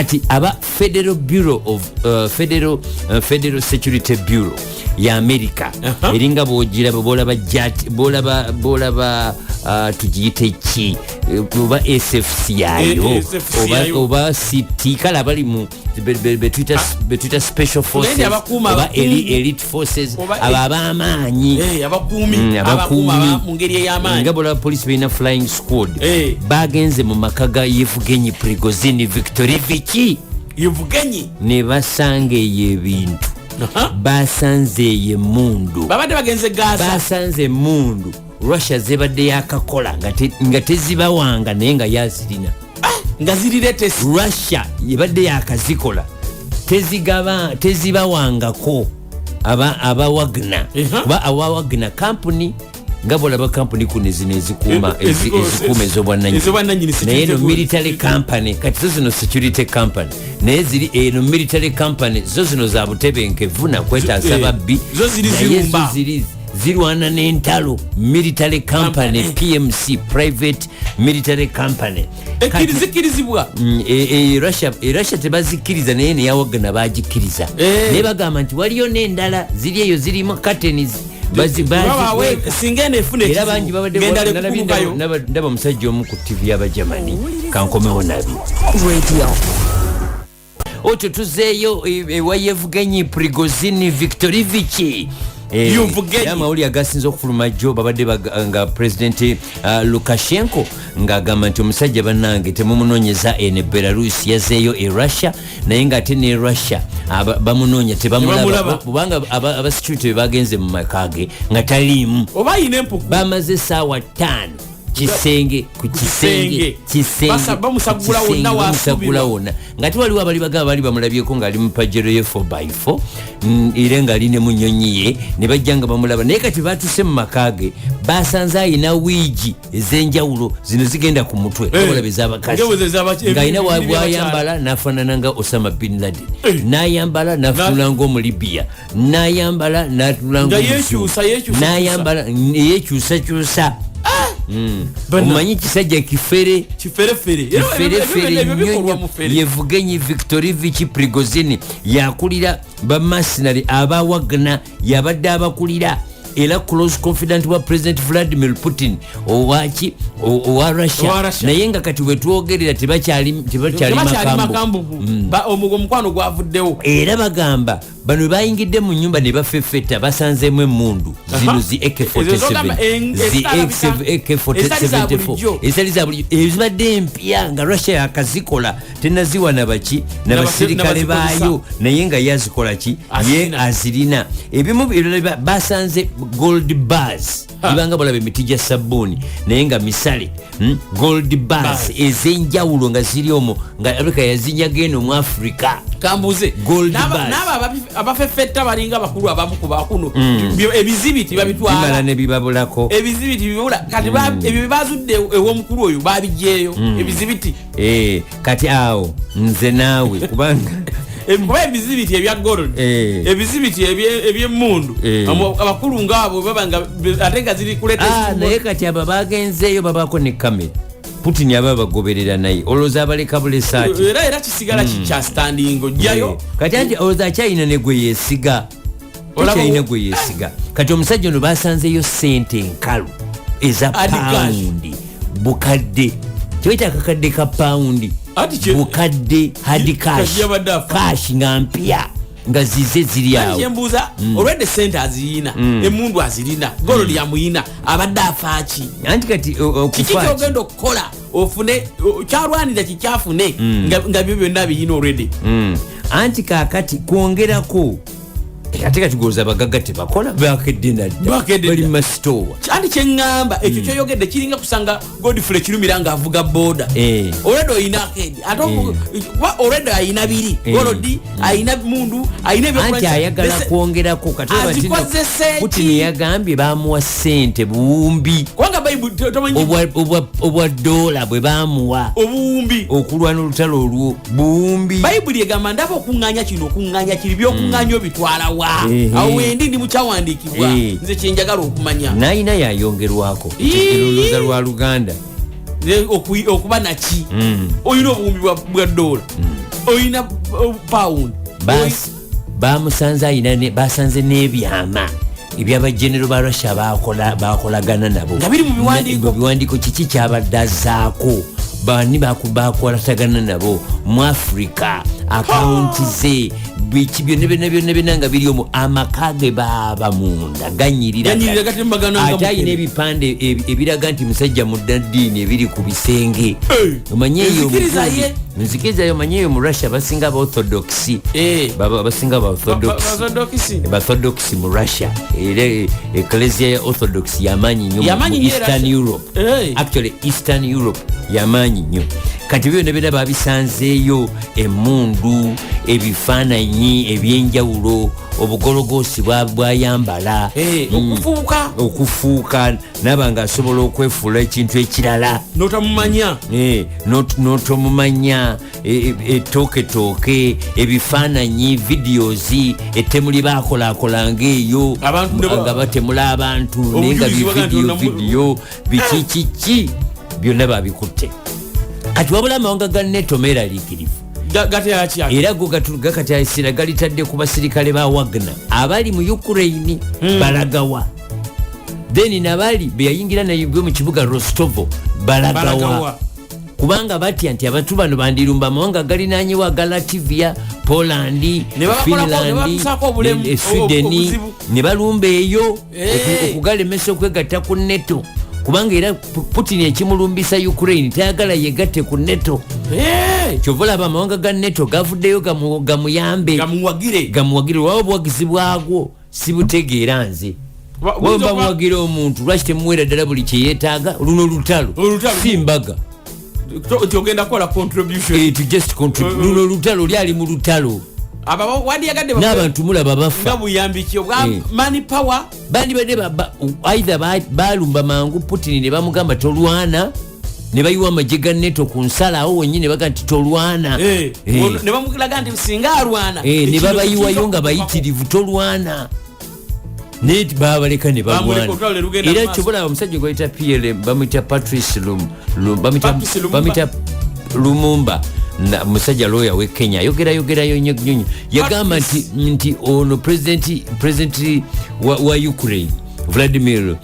Kati aba Federal Bureau of Federal Security Bureau ya America, eringa bwogiraba, bolaba jat, bolaba tugiyite ki, oba SFC yayo, SFC oba, yayo. Oba CT, kale abali mu betuyita special forces, abakuuma oba abakungu. Elite forces, Oba abo ab'amaanyi. Abakuumi, abakuumi. abakuuma mu ngeri ey'amaanyi. Nga bolaba polisi balina flying squad. Bagenze mu maka ga Yevgenyi Prigozhin Viktorivich. Yevgenyi. Ne basanga eyo ebintu. Basanze eyo emundu. Babadde bagenze Gaza. Basanze emundu Russia zebadde yakakola nga tezibawanga, naye nga yazirina. Nga ziri latest. Russia yebadde yakazikola, tezigaba, tezibawangako aba Wagner. Kuba aba Wagner kampuni, nga bolaba kampuni kuno zino ezikuuma ezikuuma ez'obwannannyini. Ez'obwannannyini, Naye eno security. military company. Kati zo zino security company, naye ziri eno military company, zo zino za butebenkevu nakwetaasa babbi. Zo ziri Naye zo zirumba. ziri zirwana n'entalo, military company, PMC, private military company. Zikkirizibwa. Russia tebazikkiriza, naye neya Wagner bagikkiriza. Naye bagamba nti waliyo n'endala ziri eyo, zirimu curtains. Babawe singa eno efuna Era ekizibu, bangi babadde ng'endala ekukunukayo. ndaba omusajja omu ku TV y'Abagermany, kankomewo nabi. Radio. Otyo tuzeeyo ewa Yevgenyi Prigozhin Viktorivich. Yevgenyi. Era amawulire agasinze okufuluma jjo, babadde nga President Lukashenko ng'agamba nti omusajja bannange temumunoonyeza eno Belarus, yazeeyo e Russia, naye ng'ate ne Russia bamunoonya, tebamulaba. Tebamulaba. Kubanga aba security be bagenze mu maka ge nga taliimu. Oba ayina empuku. Bamaze essaawa 5 kisenge ku kisenge. Kisenge. Kisenge. Bamusagula ku kisenge, wonna bamusagula waasuubirwa. Wonna nga tiwaliwo abali bagaba bali bamulabyeko ng'ali mu Pajero ye 4x4, era ng'ali ne mu nnyonyi ye, ne bajja nga bamulaba. Naye kati batuse mu maka ge, basanze ayina wiigi ez'enjawulo, zino zigenda ku mutwe, olaba ez'abakazi, Nga ng'alina ebiri bwayambala n'afaanana nga Osama bin Laden, n'ayambala n'atunula ng'Omulibiya, n'ayambala n'atunula Nga ng'Omuzungu. yeekyusa, yeekyusa, N'ayambala yeekyusakyusa. Banna. Omanyi kisajja kifere. Kiferefere. Era Kiferefere ebyo bikolwa nnyo. mu fere. Yevgenyi Viktorivich Prigozhin yakulira ba mercenary aba Wagner, yabadde abakulira, era close confidant wa President Vladimir Putin owaki, owa Russia. Owa Russia. Naye nga kati wetwogerera tebakyali Tebakyali makambo. Makambugu. Omukwano gwavuddewo. Era bagamba bano bayingidde mu nyumba ne bafefeta, basanzeemu emundu zino zi Ezo zogamba AK47, zi ezitali za AK74, bulijjo. Ezitali za bulijjo, ezibadde empya nga Russia yakazikola, tenaziwa nabaki, nabasirikale Nabazikozesa. baayo, naye nga yazikola ki ye. Azirina. Azirina. Ebimu birala basanze gold bars, bibanga balaba emiti gya sabbuuni naye nga misale, Gold bars Bars. ez'enjawulo nga ziri omwo, nga Afrika yazinyaga eno mu Africa. Kambuze. Gold bars. N'abo abafefetta balinga bakulu abamu ku bakuno, ebizibiti Bimala babitwala. Ne bibabulako. Ebizibiti bibula. Kati ebyo byebazudde ew'omukulu oyo babigyeyo ebizibiti. Kati awo nze naawe kubanga Kuba ebizibiti ebya gold, ebizibiti ebyemmundu, abakulu ngaabo baba nga ate nga ziri kuleta. Naye kati abo bagenzeeyo babaako ne kamera, Putin aba bagoberera, naye olowooza abaleka bulesaati? Era kisigala kikya standing ojjayo. Kati anti olowooza akyalina ne gwe yeesiga? Akyalina gwe yeesiga. Kati omusajja ono basanzeyo sente enkalu eza Adi cash. pawundi bukadde, kibaita akakadde ka pawundi, Ati bukadde hard cash. Kati yabadde afa. Cash nga mpya, nga zize ziri Kati awo. Kyembuuza, olwedde sente aziyina, emundu azirina, gold yamuyina, abadde afaaki? Anti kati Kiki okufa ki? kyogenda okukola ofune kyalwanira kikyafune nga byo byonna biyina olwedde? Anti kakati kwongerako, ate kati goza abagagga tebakola, bakedde nadda. Bakedde Bali dda. mu masitoowa. Anti kyeŋŋamba, ekyo kyoyogedde kiringa kusanga Godfrey Kirumira ng'avuga boda. Olwedde oyina akedi ate kuba olwedde ayina biri gold, ayina mundu, ayina Anti ebyokulwanyisa. ayagala kwongerako. Kati olaba nti no, Azikozesa eki? Putin yagambye bamuwa sente buwumbi Kubanga Bayibuli tomanyi obwa dola bwe bamuwa obuwumbi okulwana olutalo olwo, buwumbi. Bayibuli egamba ndaba okuŋŋaanya kino, okuŋŋaanya kiri, byokuŋŋaanya obitwala wa? Awo wendi ndi mukyawandiikibwa. Nze kyenjagala okumanya. Nayina yayongerwako Ii. olowooza lwa Luganda. Nze okuba naki, olina obuwumbi bwa dola. Oyina pound. Bamusanze ayina, basanze n'ebyama ebyabajenero ba Russia bakolagana nabo. Nga biri mu biwandiiko. Mu biwandiiko. Kiki kyabadde azaako? Bani bakwatagana nabo mu Africa? Akawunti ze, biki byonna byonna byonna byonna nga biri omwo. Amaka ge baaba munda ganyirira. Ganyirira, gatembagana nga Ate ayina mukene. ebipande ebiraga nti musajja muddaddiini ebiri ku bisenge. Eh, Omanye eyo enzikiriza ye. Nzikiriza yo. Omanye eyo mu Russia basinga abaorthodox. Basinga abaorthodox. Orthodox. Orthodox mu Russia, era ecclesia ya Orthodox yamaanyi nnyo mu Yamaanyi nnyo e Eastern Russia. Europe. Actually, Eastern Europe yamaanyi nnyo. Kati byonna byonna babisanzeeyo, emundu, ebifaananyi ebyenjawulo, obugologoosi bwayambala. Okufuuka. Okufuuka naba nga asobola okwefuula ekintu ekirala. Notamumanya. N'otomumanya. Etooketooke, ebifaananyi, videos, ettemu lye bakolakolanga eyo. Abantu nga batemula abantu, naye nga Obujulizi bwaga nti bividiyo, vidiyo, biki kiki byonna babikutte. Kati wabula amawanga ga NATO meeraliikirivu. Gateyaki? Era go gakatyasira galitadde ku basirikale ba Wagner abali mu Ukraine. Balagawa? Then nabali beyayingira nayibwe mu kibuga Rostovo balagawa? Balagawa. Kubanga batya nti abantu bano bandirumba amawanga galinanyewo aga Latvia, Poland, Ne babakolako- ne babatuusaako obulemu, Sweden, obuzibu. ne balumba eyo okugalemesa okwegatta ku NATO, kubanga era Putin ekimulumbisa Ukraine, tayagala yegatte ku NATO. Kyova olaba amawanga ga NATO gavuddeyo gamuyambe, Gamuwagire. Gamuwagire. Lwawo obuwagizi bwagwo sibutegeera nze. Buyinza Wemba muwagira omuntu, lwaki temuweera ddala buli kyeyeetaaga? Luno lutalo, Olutalo. si mbaga. Nti ogenda kukola contribution. To just contribute. Luno lutalo, lyali mu lutalo. Aba wandiyagadde N'abantu mulaba nga bafa. buyambi ki obwa money power? Bandibadde either balumba mangu Putin ne bamugamba tolwana, ne bayiwa amagye ga NATO ku nsala awo wonyini, ne baga nti tolwana. Ne bamulaga nti singa alwana, Ne ekintu babayiwayo kiyinza nga bayitirivu, tolwana, naye babaleka ne Bamuleka, balwana. olutalo ne lugenda Era mu maaso. kyobalaba omusajja gwayita PLM, bamuyita Patrice Patrice Lumumba. bamuyita Lumumba. Musajja lawyer we Kenya, ayogerayogerayo nnyo nnyo nnyo. Yagamba nti nti ono president wa Ukraine, Vladimir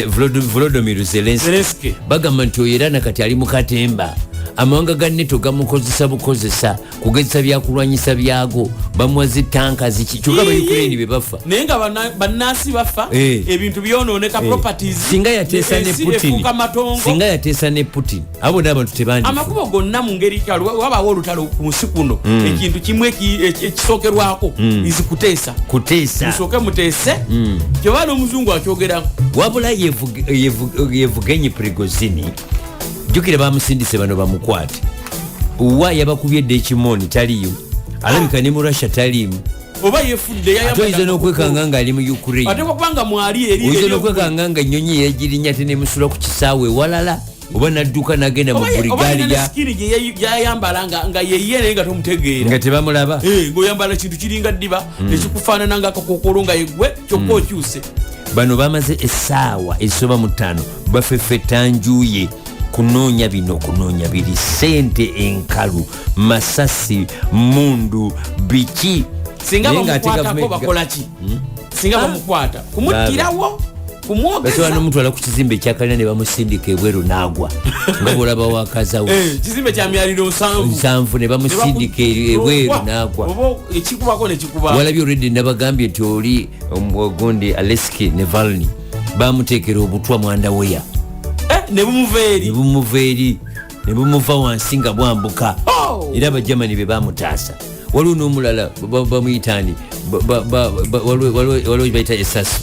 Volodymyr Zelensky, Zelensky. bagamba nti oyo era nakati ali mu katemba. Amawanga ga NATO gamukozesa bukozesa kugezesa byakulwanyisa byago, bamuwa zitanka ziki, kyokka Abayukraine be bafa. Naye nga bannansi bafa, ebintu byonooneka, properties, Singa yateesa ne ensi Putin, efuuka matongo. Singa yateesa ne Putin, abo n'abantu tebandifa. Amakubo gonna mu ngeri kyalo wabaawo olutalo ku nsi kuno, ekintu kimu ekisookerwako is kuteesa. Kuteesa. Musooke muteese, kyoba n'omuzungu akyogerako. Wabula Yevgenyi Prigozhin, jjukira bamusindise bano bamukwate, wa yabakubye edda ekimooni, taliyo, alabika ne mu Russia taliimu. Oba yefudde. Ate oyinza n'okwekanga ng'ali mu Ukraine. Ate kubanga mwali eri Oyinza n'okwekanga nga ennyonyi yegirinya ate nemusula ku kisaawe ewalala, oba nadduka nagenda mu Bulgaria. Skin gyeyayambala nga yeye, naye nga tomutegeera. Nga tebamulaba. Ng'oyambala kintu kiringa ddiba nekikufaanana nga akakokolo nga yeggwe, kyokka okyuse. Bano bamaze essaawa ezisoba mu 5 bafefeta njuye kunoonya bino, kunoonya biri, sente enkalu, masasi, mundu, biki. Singa Naye ng'ate bamukwatako, gavumenti bakola ki singa bamukwata? Kumuttirawo? Basobola Kumwogeza? nomutwala ku kizimbe ekyakalina ne bamusindika ebweru n'agwa nga bwolaba wakazawo. Kizimbe kya myaliro 70. 70, ne bamusindika ebweru n'agwa. Oba ekikubako nekikuba. Walabye olwedde nabagambye nti oli gundi Alexei Navalny bamuteekera obutwa mwandaweya. Ne bumuva eri. Ne bumuva eri, ne bumuva wansi nga bwambuka. Oh! Era Abajamani be bamutaasa. Waliwo n'omulala bamuyitaani, waliwo bayita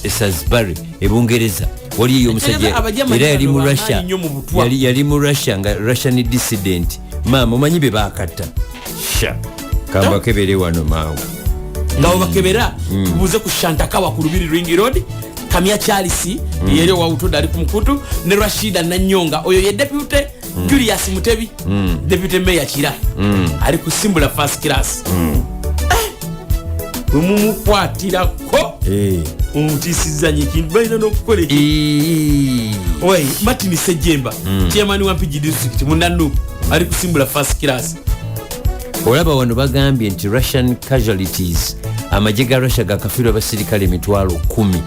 Salisbury ebungereza, waliyo omusajja Abajamani era yali mu bano Russia. bamaanyi nnyo mu butwa. Yali mu Russia nga Russian dissident. Maama, omanyi be bakatta sha kambakebere wano mangu. Nga webakebera, tubuuze ku Shantakawa ku Lubiri Ring Road, Kamya Charles yeri owawutudde ali ku mukutu, ne Rashida Nanyonga, oyo ye Deputy Julius Mutebi, Deputy Mayor Kira, ali kusimbula first class. Bwemumukwatirako, omutiisiza nyo ekintu balina n'okukola eki. Oi, Martin Sejemba, chairman wa Mpigi District, munanup, ali kusimbula first class. Olaba wano bagambye nti Russian casualties, amagye ga Russia gakafiirwa abasirikale 100,000.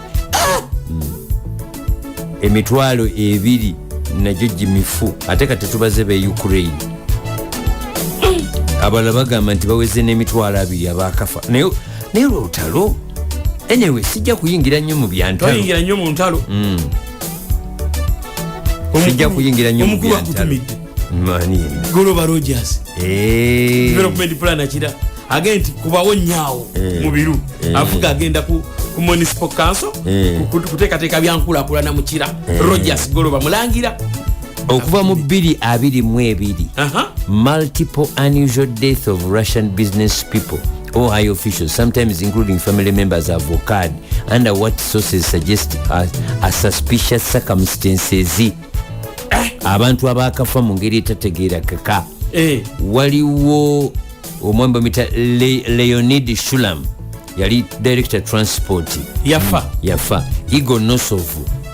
20,000 nagyo gimifu, ate kati tubaze be Ukraine. Abalala bagamba nti baweze n'20,000 abakafa, naye olutalo. Anyway, sijja kuyingira nnyo mu byantalo. Toyingira nnyo mu ntalo. Sijja kuyingira nnyo mu Omukulu byantalo. akutumidde. Mani? Goloba Rogers, development plan akira agende nti kubawo nyaawo mu biru avuga agenda ku municipal council kuteekateeka byankulakulana mukira. Rogers Goloba mulangira. Okuva mu 2022, multiple unusual death of Russian business people or high officials, sometimes including family members, have occurred under what sources suggest are suspicious circumstances. Abantu abakafa mu ngeri etategeerakeka. Waliwo omwami bamwita Leonid Shulam, yali director transport. Yafa. Yafa. Igor Nosov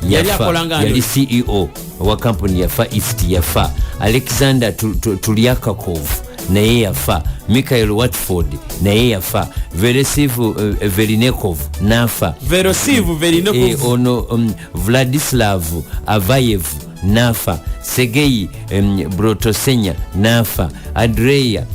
Yali yafa. akola nga ani? Yali CEO owa company yafa. East yafa. Alexander Tulyakakov naye yafa. Michael Watford naye yafa. Veresiv Verinekov nafa. Verosiv Verinekov. Ono Vladislav Avayev nafa. Segei Brotosenya nafa. Andreya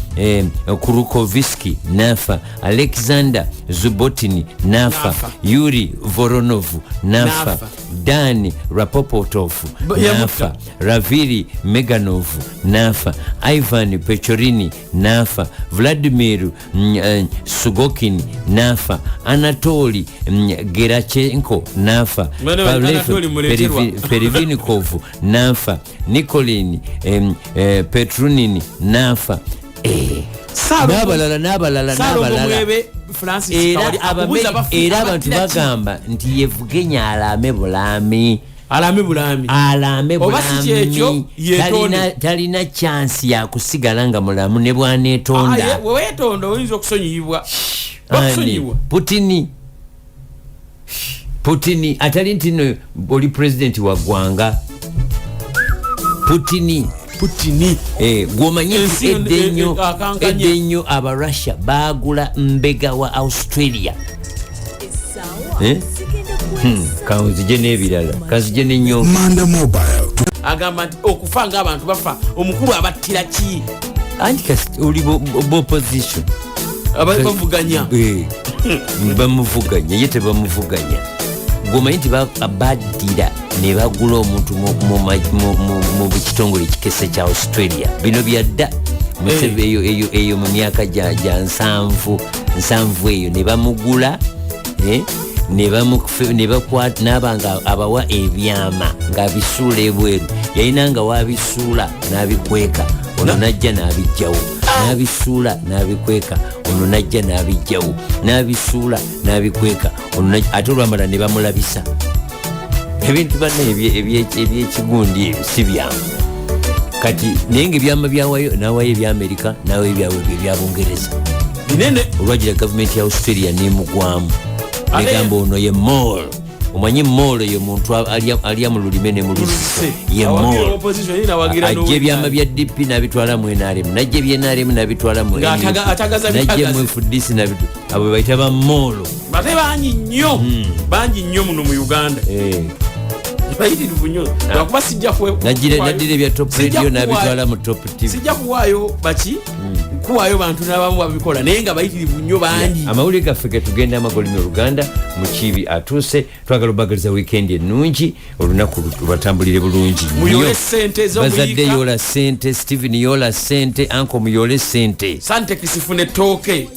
Kurukoviski nafa. Alexander Zubotin nafa. Nafa. Yuri Voronov nafa. Nafa. Dan Rapopotov Yamutta. nafa. Raviri Meganov nafa. Ivan Pechorini nafa. Vladimir Sugokin nafa. Anatoli Gerachenko nafa. Bano Pavlev Anatoli Muleterwa. Perivinikov nafa. Nikolin Petrunin nafa. N'abalala, n'abalala, Salongo n'abalala. Mwebe Francis Era Kawali akubuuza era abantu abattira ki? bagamba nti yevugenya alame bulami. Alame bulami. Alame Oba si kyekyo, bulami. yeetonde. Talina chansi yakusigala nga mulamu ne bwaneetonda. Wewetonda oyinza okusonyiyibwa. Ani? Bakusonyiwa. Putini, Putini atali nti no oli pulezidenti wa ggwanga. Putini. Putini. Gwomanyi nti Ensi edda ennyo, akankanye. edda ennyo Abarussia baagula mbega wa Australia. Eh? Kanzije n'ebirala, kanzije n'ennyonga. Manda Mobile. Agamba nti okufa ng'abantu bafa, omukulu abattira ki? Anti oli opposition. Bavuganya. Bamuvuganya, ye tebamuvuganya. Gwomanyi nti baddira ne bagula omuntu mu kitongole ekikese kya Australia. Bino byadda Museveni, eyo mu myaka gya 70 eyo ne bamugula, ne bakwata n'aba nga abawa ebyama ng'abisuula ebweru. Yalina nga wabisuula n'abikweka, ono najja n'abijjawo, n'abisuula n'abikweka, ono najja n'abijjawo, n'abisuula n'abikweka, ono ate olwamala ne bamulabisa ebintu banne ebyekigundi ebyo si byangu. Kati naye nga ebyama byawayo, n'awayo ebyamerika, n'awayo ebyawe ebyo ebya Bungereza. Binene. Olwagira gavumenti ya Australia nemugwamu, Ate- negamba ono ye mole. Omanyi mole ye muntu alya mu lulime ne mu luzise. Ye Awagira mole. opposition, ye nawagira Ajja n'owekka. ebyama bya DP n'abitwala mu NRM, najja ebya NRM n'abitwala mu Nga NUP, atagaza najja bitagaza. mu FDC abo bayita ba molo. Bate bangi nnyo, bangi nnyo muno mu Uganda. Bayitirivu nnyo, lwakuba sijja Naddira ebya Top sijja Radio n'abitwala mu Top TV. Sijja kuwaayo baki, kuwaayo bantu n'abamu babikola, naye nga bayitirivu nnyo, bangi. Amawulire gaffe getugenda amagolimi Oluganda mukiibi atuuse. Twagala obagaliza wiikendi ennungi, olunaku lubatambulire bulungi nnyo. Muyole ssente ez'omuyiika. Bazadde yola ssente, Steven yola ssente, anko muyole ssente. Santekisifune ettooke.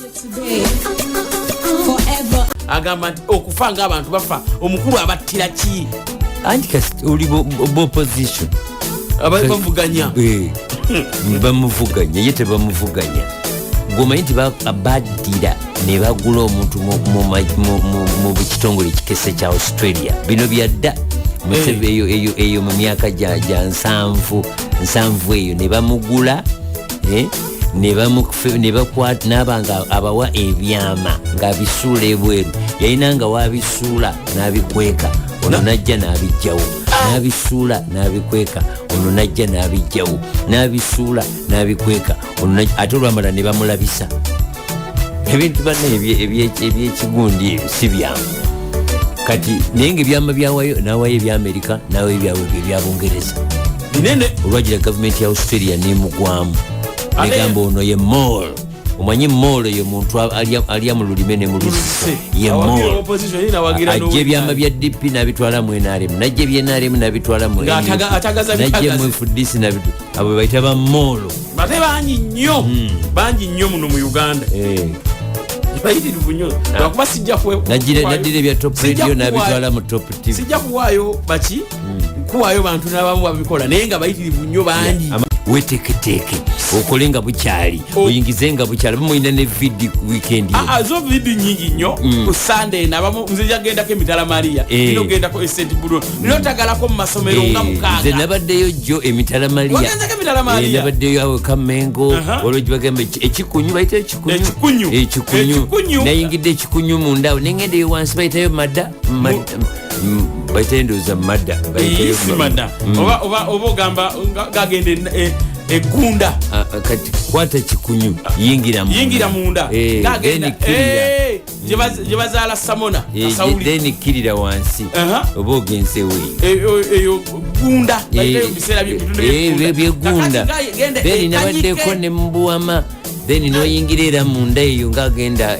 Forever. Agamba nti okufa ng'abantu bafa, omukulu abattira ki? Anti oli opposition. Bavuganya. Bamuvuganya, ye tebamuvuganya. Gwomanyi nti baddira ne bagula omuntu mu kitongole ekikese kya Australia. Bino byadda Museveni, eyo mu myaka gya 70 eyo ne bamugula, ne bakwata n'aba nga abawa ebyama ng'abisuula ebweru. Yalina nga wabisuula n'abikweka, ono najja n'abijjawo, N'abisuula n'abikweka, ono najja n'abijjawo, n'abisuula n'abikweka, ono ate olwamala ne bamulabisa ebintu. Banne, ebyekigundi ebyo si byangu. Kati naye nga ebyama byawayo, nawayo ebyamerika, nawayo ebyawe ebyabungereza. Binene. Olwagira gavumenti ya Australia nemugwamu, negamba ono ye mole. Omanyi mole ye muntu alya mu lulime ne mu lusise, ye Awagira mole. opposition, ye nawagira Ajja ebyama bya DP nabitwala mu NRM, najja ebya NRM nabitwala mu Nga NUP, atagaza najja bitagazi. mu FDC abo bayita ba mole. Bate bangi nnyo, bangi nnyo muno mu Uganda. Bayitirivu nnyo, lwakuba sijja Naddira ebya Top sijja Radio nabitwala mu Top TV. Sijja kuwaayo baki, kuwaayo bantu n'abamu babikola, naye nga bayitirivu nnyo, bangi. Weteeketeeke okole nga bukyali, oyingize nga bukyali. Bamulina ne vidi weekend eno. Ah, ah, zo vidi nyingi nnyo ku Sunday. Nabamu nze jagendako emitala Maria, nina ogendako esent Bruno, nina otagalako mu masomero nga Nze 6. nabaddeyo jjo emitala Maria. Wagendako emitala Maria? Nabaddeyo awo Kamengo. Waliwo gyebagamba ekikunyu, bayitayo ekikunyu. Ekikunyu. Ekikunyu. Ekikunyu. Nayingidde ekikunyu munda awo, nengendeyo wansi, bayitayo madda, bayitayo ndowooza madda, bayitayo Si madda. Oba ogamba gagenda egunda. Ah, ah, kati kwata kikunyu, yingira munda. Yingira munda. Gagenda Then kkirira. Gye bazaala Samona Kasawuli. Then kkirira wansi, oba ogenzewe. Eyo gunda, bayitayo mu biseera bitundu byegunda. Kakati genda Then e nabaddeko Kanyike. ne mubuwama, then noyingira era munda eyo ngaagenda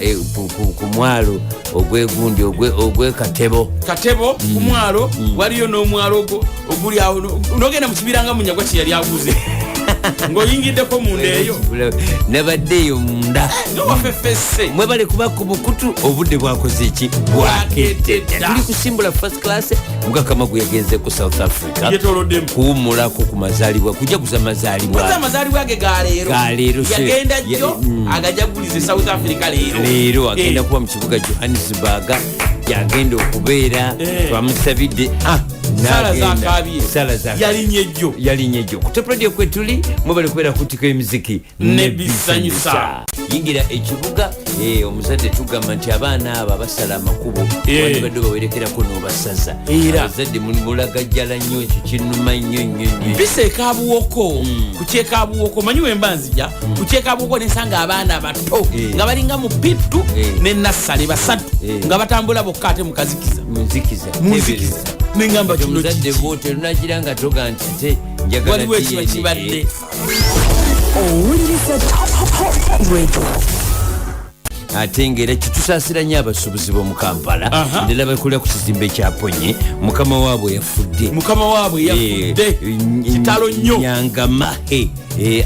ku mwalo ogwegundi ogwekatebo. Katebo ku mwalo, waliyo n'omwalo ogwo oguli awo, nogenda mu kibira nga Munyagwa kye yali aguze, ng'oyingiddeko munda eyo. Nabadde eyo munda. Nowafefese. Mwebale kuba ku mukutu. Obudde bwakoze ki? Bwakedde dda. Tuli kusimbula first class. Mugakamagu yagenze ku South Africa Yetoloddemu. kuwummulako ku mazaalibwa, kujaguza mazaalibwa. Koza amazaalibwa ge ga leero. Ga leero, Yagenda jjo, agajagulize South Africa leero. Leero agenda kuba mu kibuga Johannesburg, yagenda okubeera. Twamusabidde, Sala n'agenda. zakabye. Sala zakabye. Yalinye jjo. Yalinye jjo. Ku Top Radio kwe tuli. Mwebale kubeera kutika emiziki Nebisanyusa. Yingira ekibuga. Omuzadde, tugamba nti abaana abo abasala amakubo, wandibadde bawerekerako n'obasaza. Era. Abazadde mulagajjala nnyo, ekyo kinuma nnyo nnyo nnyo. Mpisa ekabuwoko, ku kyekabuwoko, manyi wemba nzija ku kyekabuwoko, nensanga abaana bato nga balinga mu P2 ne nursery, basatu, nga batambula bokka ate mukazikiza. Munzikiza. Munzikiza. Nengamba kino Omuzadde kiki? bwotyo lunagira nga toga nti te njagala Waliwo ekiba DNA. kibadde. Owuliriza Top Radio. Ate ngaera kitusaasira nnyo abasuubuzi b'omu Kampala, ddala bakolera ku kizimbe kyaponye, mukama waabwe yafudde. Mukama waabwe yafudde. Kitalo nnyo. Nyangamahe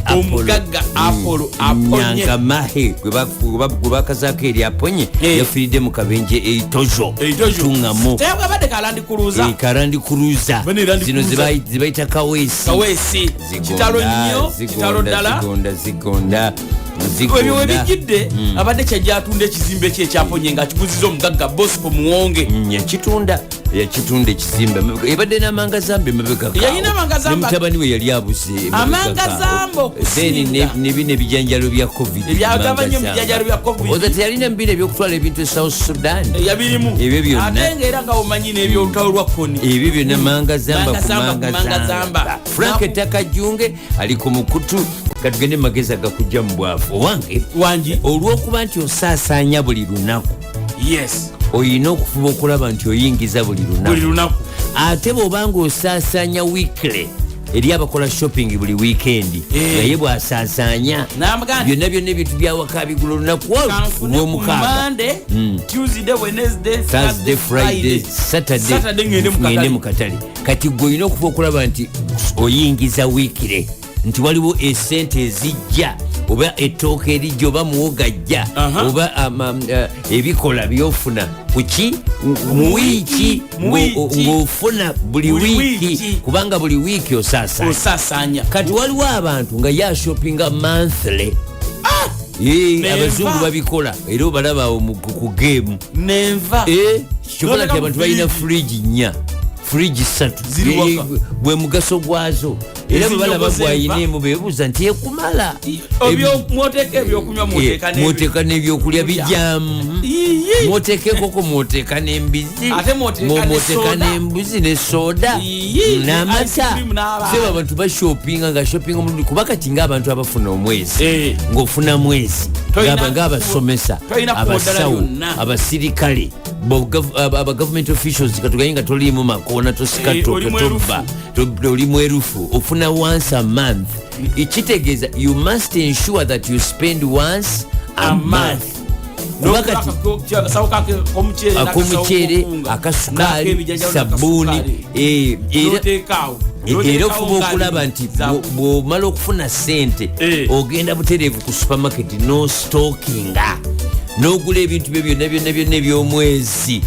Apollo. Omugagga Apollo Aponye. Nyangamahe gwe bakazaako eri Aponye, yafiiridde mu kabenje eitozo tuŋŋamo. Teyabwabadde ka Land Cruiser. Ka Land Cruiser. Bane Land Zino Cruiser. zibayita kaweesi. Kaweesi. Kitalo nnyo, kitalo ddala. Zigonda, zigonda. Ebyo Zigonda. webijjidde, abadde kyajja atunda ekizimbe kye ekyaponye ng'akiguziza omugagga Bosco Muwonge. Yakitunda ekizimbe. Ebadde n'amangazamba emabega kaawo. Yalina amangazamba. Ne mutabani we yali abuze emabega Amangazamba kaawo. okusinga. Then ne bino ebijanjalo bya COVID. Ebyagaba nnyo Amangazamba. ebijanjalo bya COVID. Oza teyalina mubino ebyokutwala ebintu e South Sudan. Yabirimu. Ebyo byonna. Ate ngaera nga omanyi n'ebyolutalo lwa Koni. Ebyo byonna mangazamba ku Mangazamba ku mangazamba. mangazamba. Frank Takajunge ali ku mukutu. Katugende mu magezi agakujja mu bwavu. Owange, Wangi. olw'okuba nti osaasaanya buli lunaku, oyina okufuba okulaba nti oyingiza buli Buli lunaku. lunaku. Ate bw'obanga osaasaanya weekly, eri abakola shopping buli weekend, naye bw'asaasaanya N'amugamba nti- byonna byonna ebintu byawaka bigula olunaku Kanfune ku olwomukaaga. Monday, Tuesday, Wednesday, Thursday, Friday, Saturday. Saturday ngende mu ngende katale. mu katale. Kati gwe olina okuba okulaba nti oyingiza weekly, nti waliwo esente ezijja, oba ettooka erijja, oba muwogo ajja, oba ebikola byofuna kuki mu wiiki, Mu wiiki. ng'ofuna buli Buli wiiki, wiiki. kubanga buli wiiki osaasaanya. Osaasaanya. Kati waliwo abantu nga ye ashopinga monthly. Nenva. Abazungu babikola, era obalaba awo ku game. Nenva. Kyobola nti Noteka abantu mu balina fridge. fridge nnya, fridge ssatu. Ziri waka. Gwe mugaso gwazo. Era bwe balaba Ezinyogoza enva. gwayina bebuuza nti ekumala. Mwoteeka ebyokunywa, mwoteeka Mwoteeka n'ebyokulya bijamu. Iye. Mwoteeka enkoko, mwoteeka n'embizi. Ate mwoteeka ne Mwoteeka soda. n'embuzi ne soda Iye, ne ice n'amata. cream n'abaana. Seba abantu bashopinga nga shopinga omulundi, kuba kati ng'abantu abafuna omwezi, ng'ofuna mwezi, ng'abasomesa, Tolina kubo ddala abasawo, lyonna. abasirikale, aba government officials, katugaye nga toliimu makoona, tosika, Oli mwerufu. tobba, oli mwerufu, ofuna once a month, ekitegeeza you must ensure that you spend once a A month. month, kuba kati ak'omuceere, akasukaali, sabbuuni, era ofuba okulaba nti bw'omala okufuna sente, ogenda butereevu ku supermarket n'ostockinga n'ogula ebintu byo byonna byonna byonna eby'omwezi.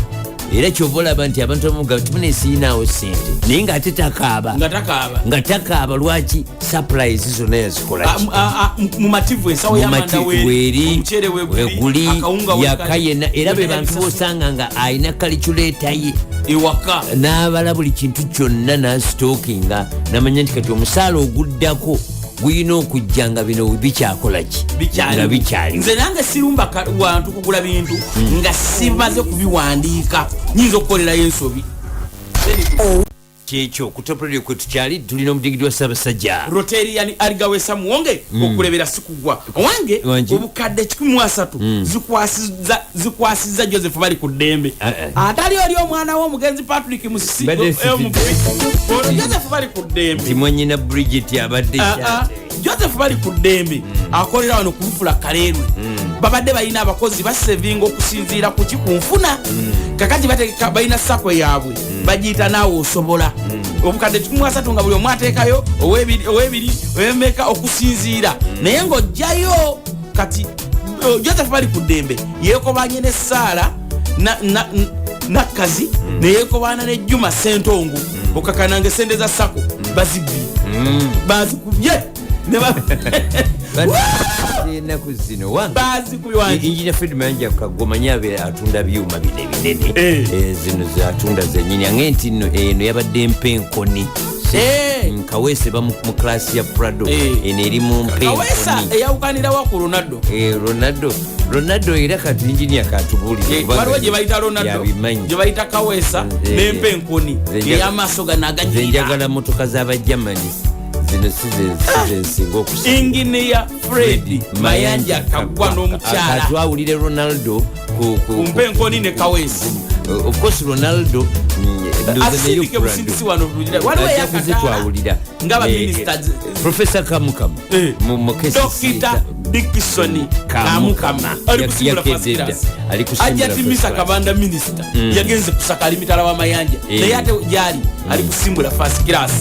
Era kyova olaba nti abantu abamu gamba timuna siyinaawo sente, naye ng'ate takaaba. Nga takaaba. Nga takaaba. Lwaki? Supplies zonna yazikolaki? Mumativu, ensawo y'amanda weri, omuceere weguli, akawunga yaka wekali, yenna. Era be byonna bantu yabisasula. bosanga nga alina calculator ye Ewaka. N'abala buli kintu kyonna n'astockinga, namanya nti kati omusaala oguddako gulina okujja nga bino bikyakola ki, nga bikyaliwo. Nze nange sirumba wantu kugula bintu nga simaze kubiwandiika, nyinza okukolerayo ensobi. Kyekyo ku Top Radio kwe tukyali, tulina omudingidi wa Ssaabasajja. Rotarian Aligawesa Muwonge, okulebera sikugwa owange. Wangi. Obukadde 130 zikwasiza Joseph Bali ku ddembe. Ah, ah. Atali oli omwana w'omugenzi Patrick Musisi. Mbadde Ono Joseph Bali ku ddembe. Nti mwanyina Bridget abadde Ah, ah. Joseph Bali ku ddembe akolera wano ku Lufula Kaleerwe. Babadde balina abakozi basevinga okusinziira kuki? Ku nfuna. Kakati bategeka, balina SACCO yaabwe bagiyita Naawe Osobola. Obukadde 130 nga buli omu ateekayo owebiri, owebiri, owemeka, okusinziira naye ng'ojjayo. Kati Joseph Bali ku ddembe yeekobanye ne Saala Nakkazi, neyekobaana ne Juma Sentongo, okakananga esente za SACCO bazibbye, bazikubye. Ennaku zino wange. Bazikubye wange. Engineer Fred Mayanja Kagomanya abeera atunda byuma bino ebinene. Zino zatunda zenyini, ange nti nno eno yabadde mpenkoni. Kaweesa eba mu class ya Prado. Eno eri mu Kaweesa mpenkoni. Eyawukanirawa ku Ronaldo? Ronaldo, Ronaldo, era kati engineer katubuulire kubanga Waliwo gye bayita Ronaldo, yabimanyi. gye bayita Kaweesa nempa enkoni ey'amaaso gano Nze aganyirira. njagala motoka z'Abagermany zino, si zensinga okusinga. Inginiya Fred Mayanja Kaggwa n'omukyala. Katwawulire Ronaldo Kumpa enkoni ne Kaweesa. Of course Ronaldo, ndowooza naye Asindike Prado. busindisi wano bulungi. Waliwo Ajja eyakataala kuzitwawulira. nga baminisita Professor Kamukamu mu KCC. Dokita Dickson Kamukama ali kusimbula first Yakedde dda. class. Ali kusimbula Ajja first timisa class. Kabanda minisita yagenze kusaka, ali mitala w'amayanja, naye ate gyali ali kusimbula first class.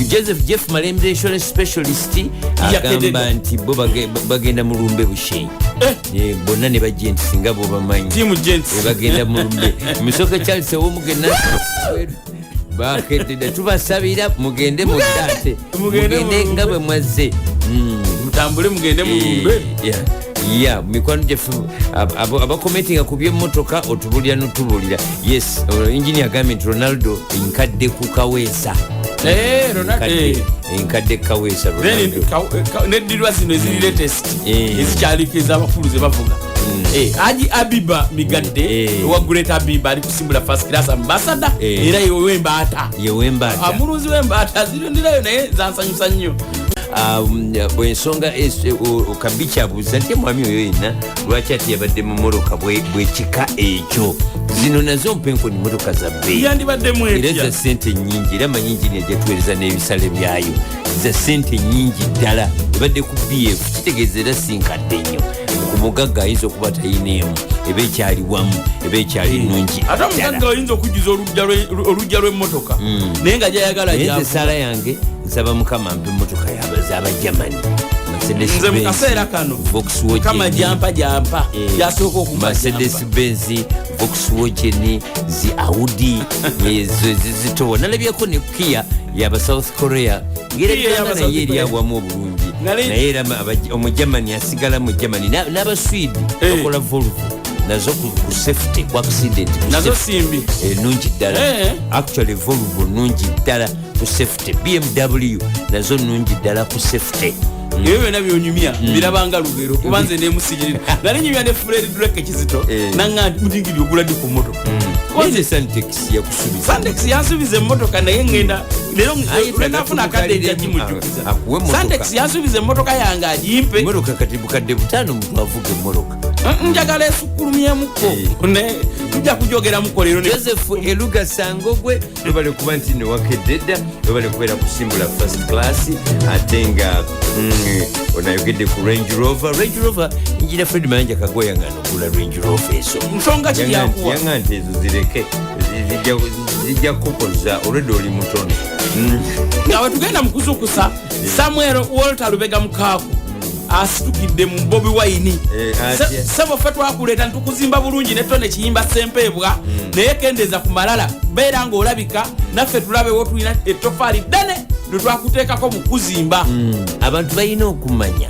Joseph Jeff Malembe, insurance specialist, Yakedde agamba dda. nti bo bagenda mu lumbe Bushenyi. Bonna ne bajja nti singa bo bamanyi. Team gents. Bagenda mu lumbe. Musoke Charles owomugena bakedde dda, tubasabira mugende mudate. Mugende mu Mugende nga lumbe. bwe mwazze. Mutambule mugende mu lumbe. Ya mikwano gyaffe abakomentinga ku byemmotoka, otubulira notubulira. Yes, engineer agambye nti Ronaldo enkadde ku Kaweesa. Ronaldo, Enkadde ku Kaweesa Then Ronaldo. Neddirwa zino eziri latest ezikyaliko ez'abakulu ze bavuga. Haji Abiba Migadde owa Great Abiba ali kusimbula first class ambassador, era yewembaata. Yewembaata. Amulunzi w'embaata zirundirayo, naye zansanyusa nnyo. Bwensonga Kabichi abuuza nti omwami oyo yenna lwaki ate yabadde mu mmotoka bwekika ekyo? Zino nazo mpenkoni, motoka za bbeeyi. Yandibaddemu Era etya? za sente nyingi, era manyi engineer jatuweereza n'ebisale byayo, za sente nyingi ddala. Ebadde ku BF, kitegeeza era sinkadde nnyo. Ku mugagga ayinza okuba tayineemu, eba ekyali wamu, eba ekyali nnungi Ate ddala. omugagga oyinza okujjuza olujja lw'emmotoka, naye nga gyayagala Naye nze gyavuga. saala yange, nsaba Mukama mpe emmotoka z'Abajamani. Nze mu kaseera kano Mukama gyampa, gyampa gyasooka okumpa. Mercedes Gyampa. Benz, Volkswagen, zi Audi, ezo ezizitowa. Nalabyeko ne Kia yaba South Korea. Kia Ngera y'aba naye South eri Korea. awamu obulungi. Nali- Naye era Omujamani asigala mu Germany. N'Abaswidi bakola Volvo, nazo ku safety, ku accident, ku Nazo safety. simbi. Nungi ddala. Actually Volvo nungi ddala. Ku safety, BMW nazo nungi ddala ku safety. Ebyo byonna byonyumya birabanga lugero, kuba nze nemusigirira nali nyumya ne Fred Drake Kizito. Nanga nti mutingiri ogula ddi ku mmotoka? Naye Santex yakusubiza. Santex yansubiza emmotoka, naye ngenda leero Aye, lwenafuna akadde nja gimujjukiza. Akuwe emmotoka. Santex yansubiza emmotoka yange agimpe. Emmotoka kati 5,000 omuntu avuga emmotoka. Njagala esukkulumyemuko ne tujja kujogeramuko leero Joseph Eluga Sangogwe, webale kuba nti newakedde dda, webale kubeera kusimbula first class. Ate nga onayogedde ku Range Rover. Range Rover, njira Fred Mayanja Kagoya nga nogula Range Rover ezo. Nsonga ki yakuwa? Yanga nti ezo zireke, zijja kukoza, olwedde oli mutono. Nga wetugenda mu kuzukusa, Samuel Walter Lubega Mukaaku asitukidde mu Bobi Wine. Atya? Sebo, ffe twakuleeta ntukuzimba bulungi netone kiyimba sempeebwa, naye kendeeza ku malala, beera ng'olabika naffe tulabewo tulina ettofaali ddene lwe twakuteekako mu kuzimba. Abantu balina okumanya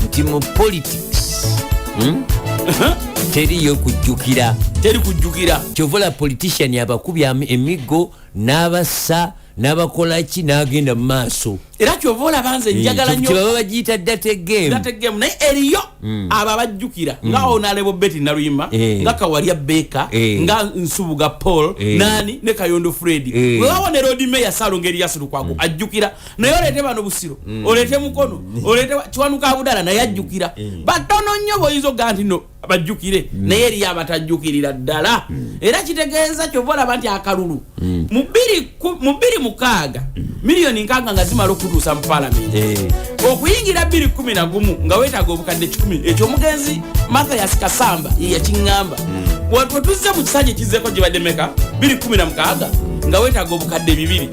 nti mu politics, teriyo kujjukira. Teri kujjukira. Kyova politician abakubi emiggo n'abassa n'abakolaki n'agenda mu maaso. Era kyova olaba nze njagala nnyo Kyebaba bagiyita dirty game. Dirty game, naye eriyo abo abajjukira nga Honorable Betty Naluyima, nga Kawalya Beka, nga Nsubuga Paul, nani ne Kayondo Fred. Wewawo ne Lord Mayor Salongo Erias Lukwago ajjukira, naye oleete bano Busiro, oleete Mukono, oleete Kiwanuka Abudala, naye ajjukira batono nnyo boyinza okugaa nti no bajjukire, naye eriyo abatajjukirira ddala. Era kitegeeza kyova olaba nti akalulu mu 2006 miliyoni 60 nga zimala okutuusa mu palamenti, okuyingira 211 nga weetaaga obukadde 100. Ekyo omugenzi Mathias Kasamba ye yakiŋŋamba. Wetuzze mu kisanja ekizeeko gibadde meka? 216 nga weetaaga obukadde 200.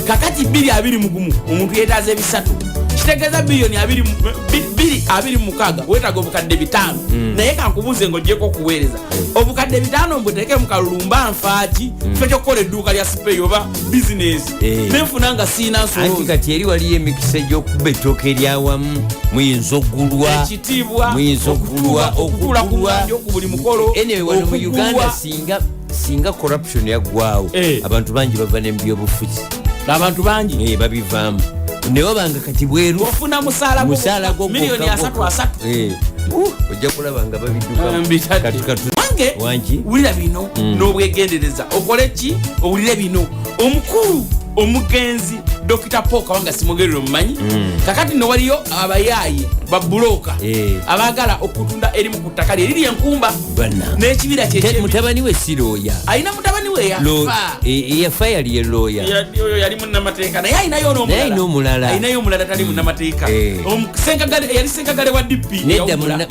Kakati 221 omuntu yeetaaza ebisatu, kitegeeza biliyoni 226 weetaaga obukadde 500. Naye kankubuuze, ng'ogyeko okuweereza obukadde 500 mbuteeke mu kalulu, mba nfaaki? Kifo kyokukola edduuka lya sipeyi oba bizinesi, nenfuna nga siina Anti nsoloozi. Kati eri waliyo emikisa egy'okuba ettooka eryawamu, muyinza okugulwa, Ekitiibwa, muyinza okugulwa, okutuula ku okugulwa. mwanjo ku buli mukolo, Anyway, wano mu okugulwa. Uganda singa corruption yaggwawo, abantu bangi bava ne mubyobufuzi. Abantu bangi. Babivaamu newabanga kati bweru. Ofuna musaala gwo Musaala gwo miliyoni gwokka asatu gwokka. asatu. Ojja kulaba nga babiddukamu. Mbitadde. Wange. Wangi. Wulira bino n'obwegendereza, okole ki? Owulire bino. Omukulu omugenzi Dr Paul Kawanga Simogerero mumanyi. Kakati no waliyo abayaayi babuloka abaagala okutunda erimu ku ttaka lye eriri enkumba Bana. n'ekibira kye. Mutabani we si looya? Alina mutabani we yafa. Eyafa yali ye looya. Oyo yali munnamateeka, naye alinayo Naye alina omulala. Alinayo omulala tali munnamateeka. Yali Senkagale wa DP. Nedda. Yawummula.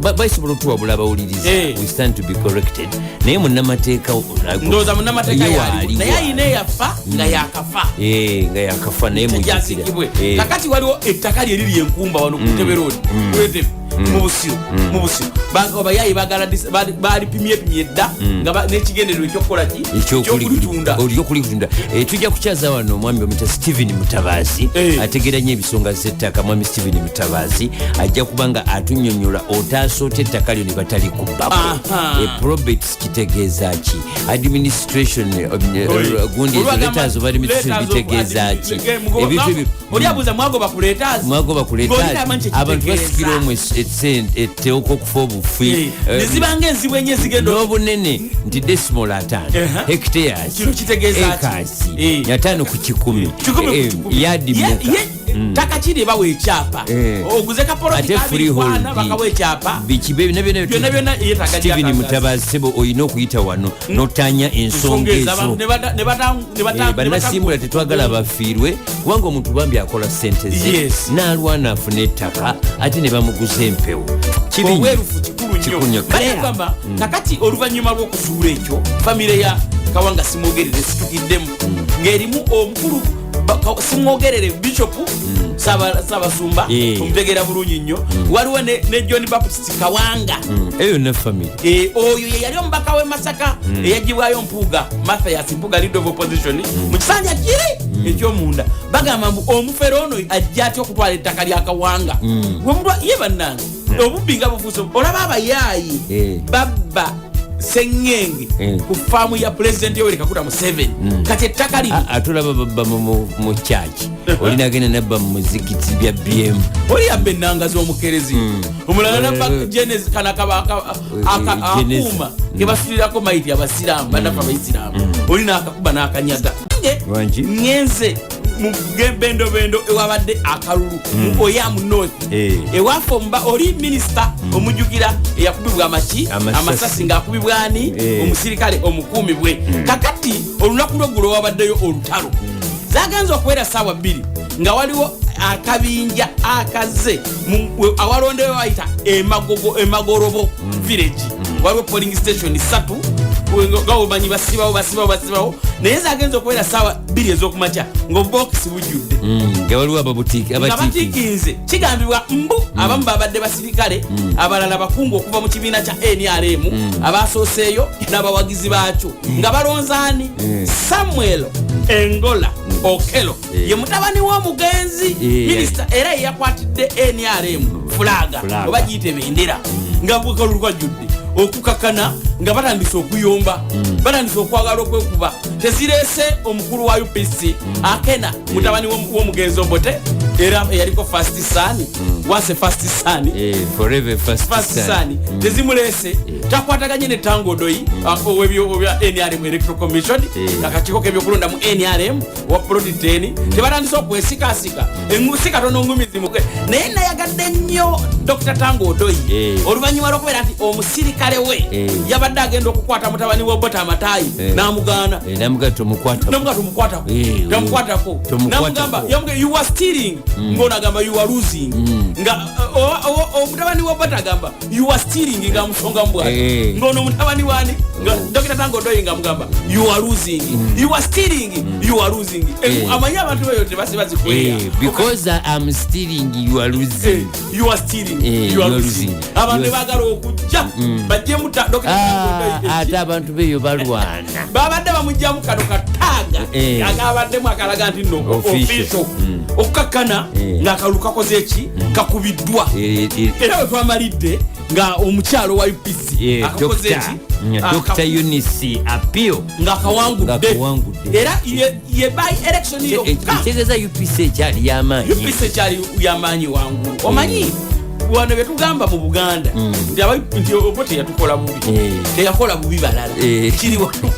Basobola otuwabula abawuliriza. We stand to be corrected, naye munnamateeka Ndowooza munnamateeka ye yaliwo, waaliwo. naye alina eyafa nga yakafa. Eh, nga yakafa, naye mujjukira. Tejazikibwe. Kakati waliwo ettaka lye liri enkumba wano ku Ntebe Road, Entebbe, mu Busiro. Abayayi bagala balipimyepimye dda nga n'ekigendererwa ekyokukola ki? Ekyokulitunda. Olyokulitunda. Tujja kukyaza wano omwami omuyita Stephen Mutabazi, ategeera nnyo ebisonga z'ettaka. Mwami Stephen Mutabazi ajja kuba nga atunyonyola otaasa ota ettaka lyo ne batalikubbako. Probate kitegeeza ki? Administration, gundi ezo, letters of administration bitegeeza ki? Ebintu ebyo. Oli abuuza, mwagoba ku letters? Mwagoba ku letters, abantu basikira omwo etteeka okufa obufi. Nezibanga enzibu enyo ezigenda N'obunene nti decimal 50, hectares, Kino kitegeeza ki? acres, 50%, 100 ku 100. yadi meka? Ttaka kiri bawa ekyapa, oguze kapoloti Ate kabiri freehold bakawa ekyapa. Biki byonna byonna. Byonna byonna yeetaaga Stephen lyatangaaza. Mutabazi, sebo, olina okuyita wano notanya ensonga Ensonga ezo ezo. Ne Bannasimbula tetwagala bafiirwe, kubanga omuntu bambi akola sente ze n'alwana afuna ettaka, ate ne bamuguza empewo. Kibi nnyo. Obwerufu kikulu Kikulu nnyo. nnyo. Bagamba kakati oluvannyuma lw'okuzuula ekyo, famire ya Kawanga Simwogerere situkiddemu ng'erimu omukulu Simwogerere bishopu Saabasumba, omutegeera bulungi nnyo. Waliwo ne John Baptist Kawanga. Eyo yonna famire. Oyo ye yali omubaka w'e Masaka eyagibwayo Mpuuga, Mathias Mpuuga, leader of opposition, mu kisanja kiri ekyomunda. Bagamba mbu omufere ono ajja atya okutwala ettaka lya Kawanga? Ye bannange, obubbi nga bufuuse, olaba abayaayi babba. Sengenge ku faamu ya Pulezidenti Yoweri Kaguta Museveni. Kati ettaka lino Atulaba babba mu kyaki, oli nagenda nabba mu muzikiti bya BM. Oli yabba ennanga z'omukerezi, omulala nabba jenezi kana Jeneza. akuuma kebasulirako maiti abasiraamu, bannaffe abaisiraamu, oli n'akakuba n'akanyaga. Wangi? Ngenze mu bendobendo ewabadde akalulu mu Oyamu North, ewaffe omuba oli minisita omujjukira eyakubibwa amaki? Amasasi. Amasasi ng'akubibwa ani? Omusirikale omukuumi bwe. Kakati olunaku lweggulo wabaddeyo olutalo. Zagenza okuwera saawa 2 nga waliwo akabinja akaze awalondeyo bayita Emagogo, Emagorobo village. Waliwo polling station 3 nga omanyi basibawo, basibawo, basibawo, naye zagenza okubeera saawa 2 ez'okumakya ng'obubokisi bujjudde. Nga waliwo ababutiiki Nga abatiiki. Batiikinze. Kigambibwa mbu abamu babadde basirikale, abalala bakungu okuva mu kibiina kya NRM abasooseeyo n'abawagizi baakyo, nga balonzaani Samuel Engola Okelo, ye mutabani w'omugenzi minisita, era ye yakwatidde NRM flag. Flag. Oba giyite bendera, nga bukalulu kajjudde okukakana nga batandise okuyomba, batandise okwagala okwekuba. Tezireese omukulu wa UPC Akena, mutabani w'omugenzi Obote, era eyaliko first son, once first son, Forever first first son. son. Tezimuleese, takwataganye ne Tanga Odoi owebya NRM Electoral Commission, akakiiko kebyokulonda mu NRM wa plot 10. Tebatandise okwesikasika si katono ngumizimuke, naye nayagadde nnyo Dr Tanga Odoi oluvannyuma lwokubeera nti omusirikale we yabadde agenda okukwata mutabani wa Obote amataayi n'amugaana. Namugaa tomukwata. Namugaa tomukwatako. Tamukwatako. Tomukwatako. Namugamba, yamugamba, "You are stealing," ng'ono agamba, "You are losing." Nga omutabani wa Obote agamba, "You are stealing," nga amusonga mbwati. Ng'ono mutabani wani nga Dr Tanga Odoi nga amugamba, "You are losing, you are stealing, you are losing." Amanyi abantu beyo tebasiba zikweya. Because I am stealing, you are losing. You are stealing, you You are are losing. losing. Abantu You are- baagala okujja bajjemu Dr. Ah, Tanga Odoi ate abantu beeyo balwana. Babadde bamugjamu kano kataaga akabaddemu akalaga nti no Official. official, okukakkana ng'akalulu kakoze eki? Kakubiddwa. Era bwe twamalidde nga omukyalo wa UPC akakoze Dr. eki? Dr. Eunice Apio Ng'akawangudde. Ng'akawangudde. Era ye by election yokka. Ekitegeeza UPC ekyali yamaanyi. UPC ekyali yamaanyi wangulu. Omanyi wano byetugamba mu Buganda nti nti obo teyatukola bubi, teyakola bubi balala. Kiri wano.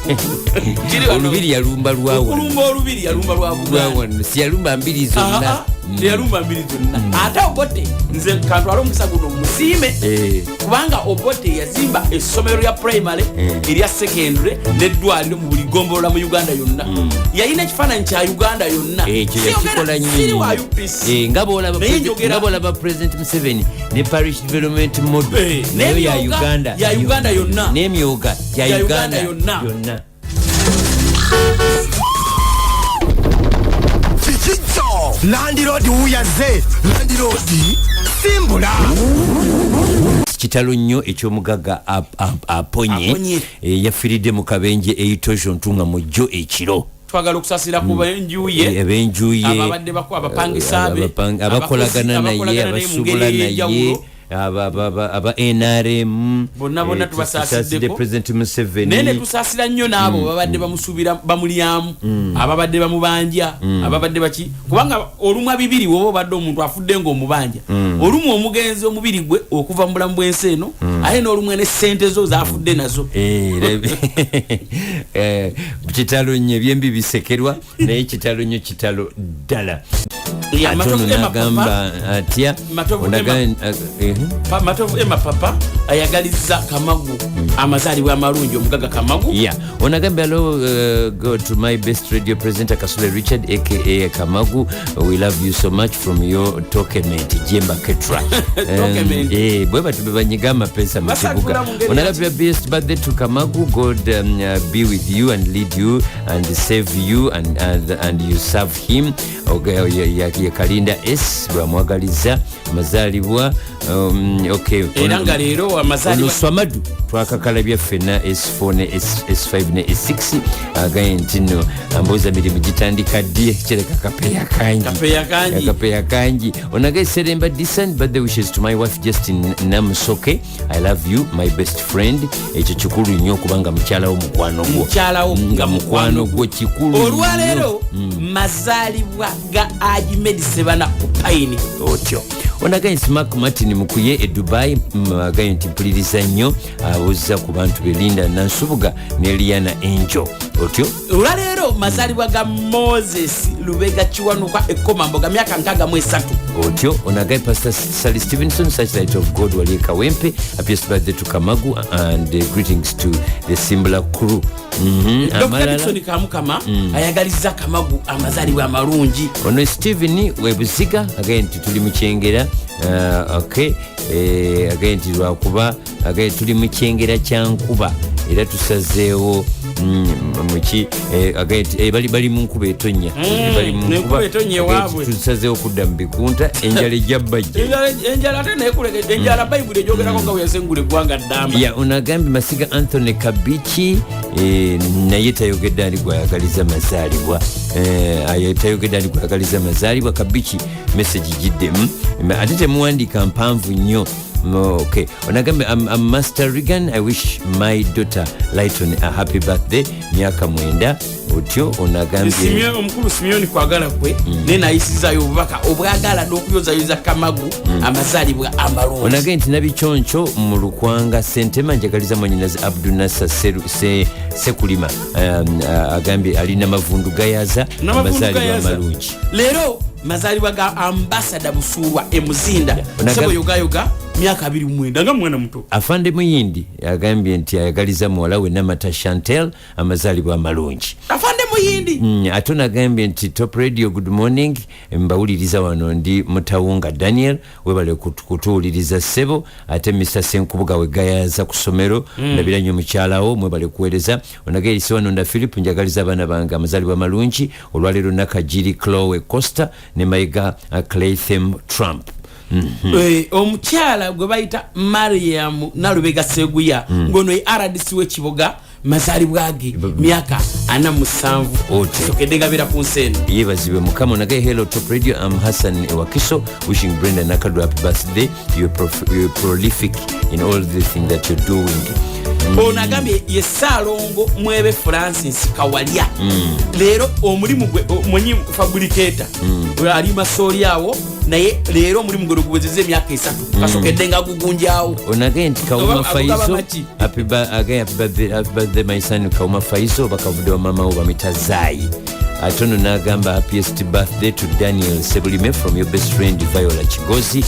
Kiri wano. Olubiri yalumba lwawano. Okulumba olubiri yalumba lwa Buganda. Lwawano, siyalumba mbiri zonna. Teyalumba mbiri zonna. Ate Obote, nze kantwale omukisa guno musiime, kubanga Obote yazimba essomero lya primary, erya secondary n'eddwaliro mu buli gombolola mu Uganda yonna. Yalina ekifaananyi kya Uganda yonna. Ekyo yakikola nnyo. Siri wa UPC. Nga bw'olaba Naye nga bw'olaba President Museveni ne parish development model, nayo ya n'emyoga Uganda. Ya Uganda yonna. N'emyoga ya Ya Uganda Uganda yonna. yonna. Kikijjo landlord wuyaze landlord simbula. Kitalo nnyo ekyomugagga Aponye. Aponye. Yafiiridde mu kabenje eitojo Ntunga mu jjo ekiro. Twagala okusaasira ku benju ye, Abenju ye, ababadde abapangisa be, abakolagana naye, abakolagana naye mu abasuubula ngeri naye, ey'enjawulo. Aba NRM. Bonna bonna tubasaasiddeko. Tusaaside President Museveni. Naye ne tusaasira nnyo n'abo babadde bamusuubira, bamulyamu, ababadde bamubanja, ababadde baki, kubanga olumwa bibiri woba obadde omuntu afudde ng'omubanja, olumwa omugenzi omubiri gwe okuva mu bulamu bw'ensi eno, ate n'olumwa ne ssente zo zafudde nazo. Kitalo nnyo, ebyembi bisekerwa, naye kitalo nnyo, kitalo ddala. Ya, Ate Matovu ono Emma n'agamba Papa. atya? Matovu Ono Matovu Emma Papa ayagalizza Kamagu amazaalibwa amalungi, omugaga Kamagu. Yeah, onagambye, "Hello, go to my best radio presenter Kasule Richard aka Kamagu. We love you so much from your Tokement Jemba Ketra." Tokement. Bwe bati bwe banyiga amapesa mu Basagula kibuga. mu ngeri Onagambye, "Best birthday to Kamagu. God be with you and lead you and save you and you serve him. Ye Kalinda S bwamwagaliza amazaalibwa. Okay. Era nga leero amazaalibwa Ono Swamadu twakakalabya ffenna S4 ne S5 ne S6, agaye nti nno ambuuza mirimu gitandika ddi, kireka kapeya kangi. Kapeya kangi. Kapeya kangi. Onagaye Seremba Disan, birthday wishes to my wife Justin Namusoke, I love you my best friend. Ekyo kikulu nnyo okubanga mukyalawo mukwano gwo. Mukyalawo nga mukwano gwo kikulu nnyo. Olwaleero mazaalibwa ga Ahmed Sebana ku Payini. Otyo onagaye nti Mark Martin Mukuye e Dubai, agaye nti mpuliriza nnyo, abuuza ku bantu Belinda Nansubuga ne Liana Enjo. Otyo Olwaleero mazaalibwa ga Moses Lubega Kiwanuka Ekomamboga, myaka 63. Otyo onagaye Pastor Sally Stevenson, Searchlight of God, wali e Kawempe, happiest birthday to Kamagu and greetings to the Simbula crew. Dr. Amalala. Dikson Kamukama ayagaliza Kamagu amazaalibwa amalungi. Ono Stephen Webuziga agaye nti tuli mukyengera, okay, agaye nti lwakuba agaye tuli mukyengera kya nkuba era tusazeewo, muki, agaye nti bali mu nkuba etonnya. Bali mu Nenkuba nkuba. etonnya Agaye nti ewaabwe. Tusazeewo kudda mu bikunta, enjala ejja bajja. Enjala ate nekuleke, enjala Bayibuli egyogerako nga bwe yasengula eggwanga ddamba. Ya, onagambye Masiga Anthony Kabichi, naye tayogedde ani gwayagaliza mazaalibwa. Aye tayogedde ani gwayagaliza mazaalibwa. Kabichi, message giddemu ate temuwandiika mpanvu nnyo. Okay, onagambye I'm Master Regan, I wish my daughter Lighton a happy birthday, myaka 9. Otyo onagambye Omukulu Simyoni kwagala kwe naye nayisizaayo obubaka obwagala n'okuyozayoza Kamagu amazaalibwa amalungi. Onagambye nti Nabikyoncho mu Lukwanga Sentema, njagaliza mwanyinazi Abdunasa Sekulima, agambye alina mavundu gayaza. N'amavundu amazaalibwa gayaza. amalungi. Leero mazaalibwa ga Ambasada Busuulwa Emuzinda. Sebo yogayoga, myaka 29 nga mwana muto. Afande Muyindi agambye nti ayagaliza muwala we Namata Chantel amazaalibwa amalungi. Afande Muyindi. Ate onagambye nti Top Radio, good morning, mbawuliriza wano ndi Mutawunga Daniel, webale kutuwuliriza ssebo. Ate Mr Senkubuga wegayaza ku ssomero, ndabira nnyo mukyalawo, mwebale kuweereza. Onagayerisi wano nda Philip, njagaliza abaana bange amazaalibwa amalungi olwaleero, Nakagiri Chloe Costa ne Mayiga Claythem Trump. Omukyala gwe bayita Mariam Nalubega Seguya, ngono ye RDC w'Ekiboga, mazaalibwa ge myaka 47. Otyo. Sokedde gabira ku nsi eno. Yebazibwe Mukama. Nagaye hello Top Radio, am Hassan Wakiso, wishing Brenda Nakadu happy birthday. You're prolific in all the thing that you're doing. Ono agambye ye Saalongo Mwebe Francis Kawalya, leero omulimu gwe mwenyi fabricator, ali Masooli awo, naye leero omulimu gwe lweguwezezza emyaka 3, kasokedde nga gugunjawo. Onagaye nti Kauma Agaba Faizo maki? Agaye happy birthday my son Kauma Faizo, bakavudde wa mama wo bamita Zaayi. Ate ono n'agamba happiest birthday to Daniel Sebulime from your best friend Viola Kigozi.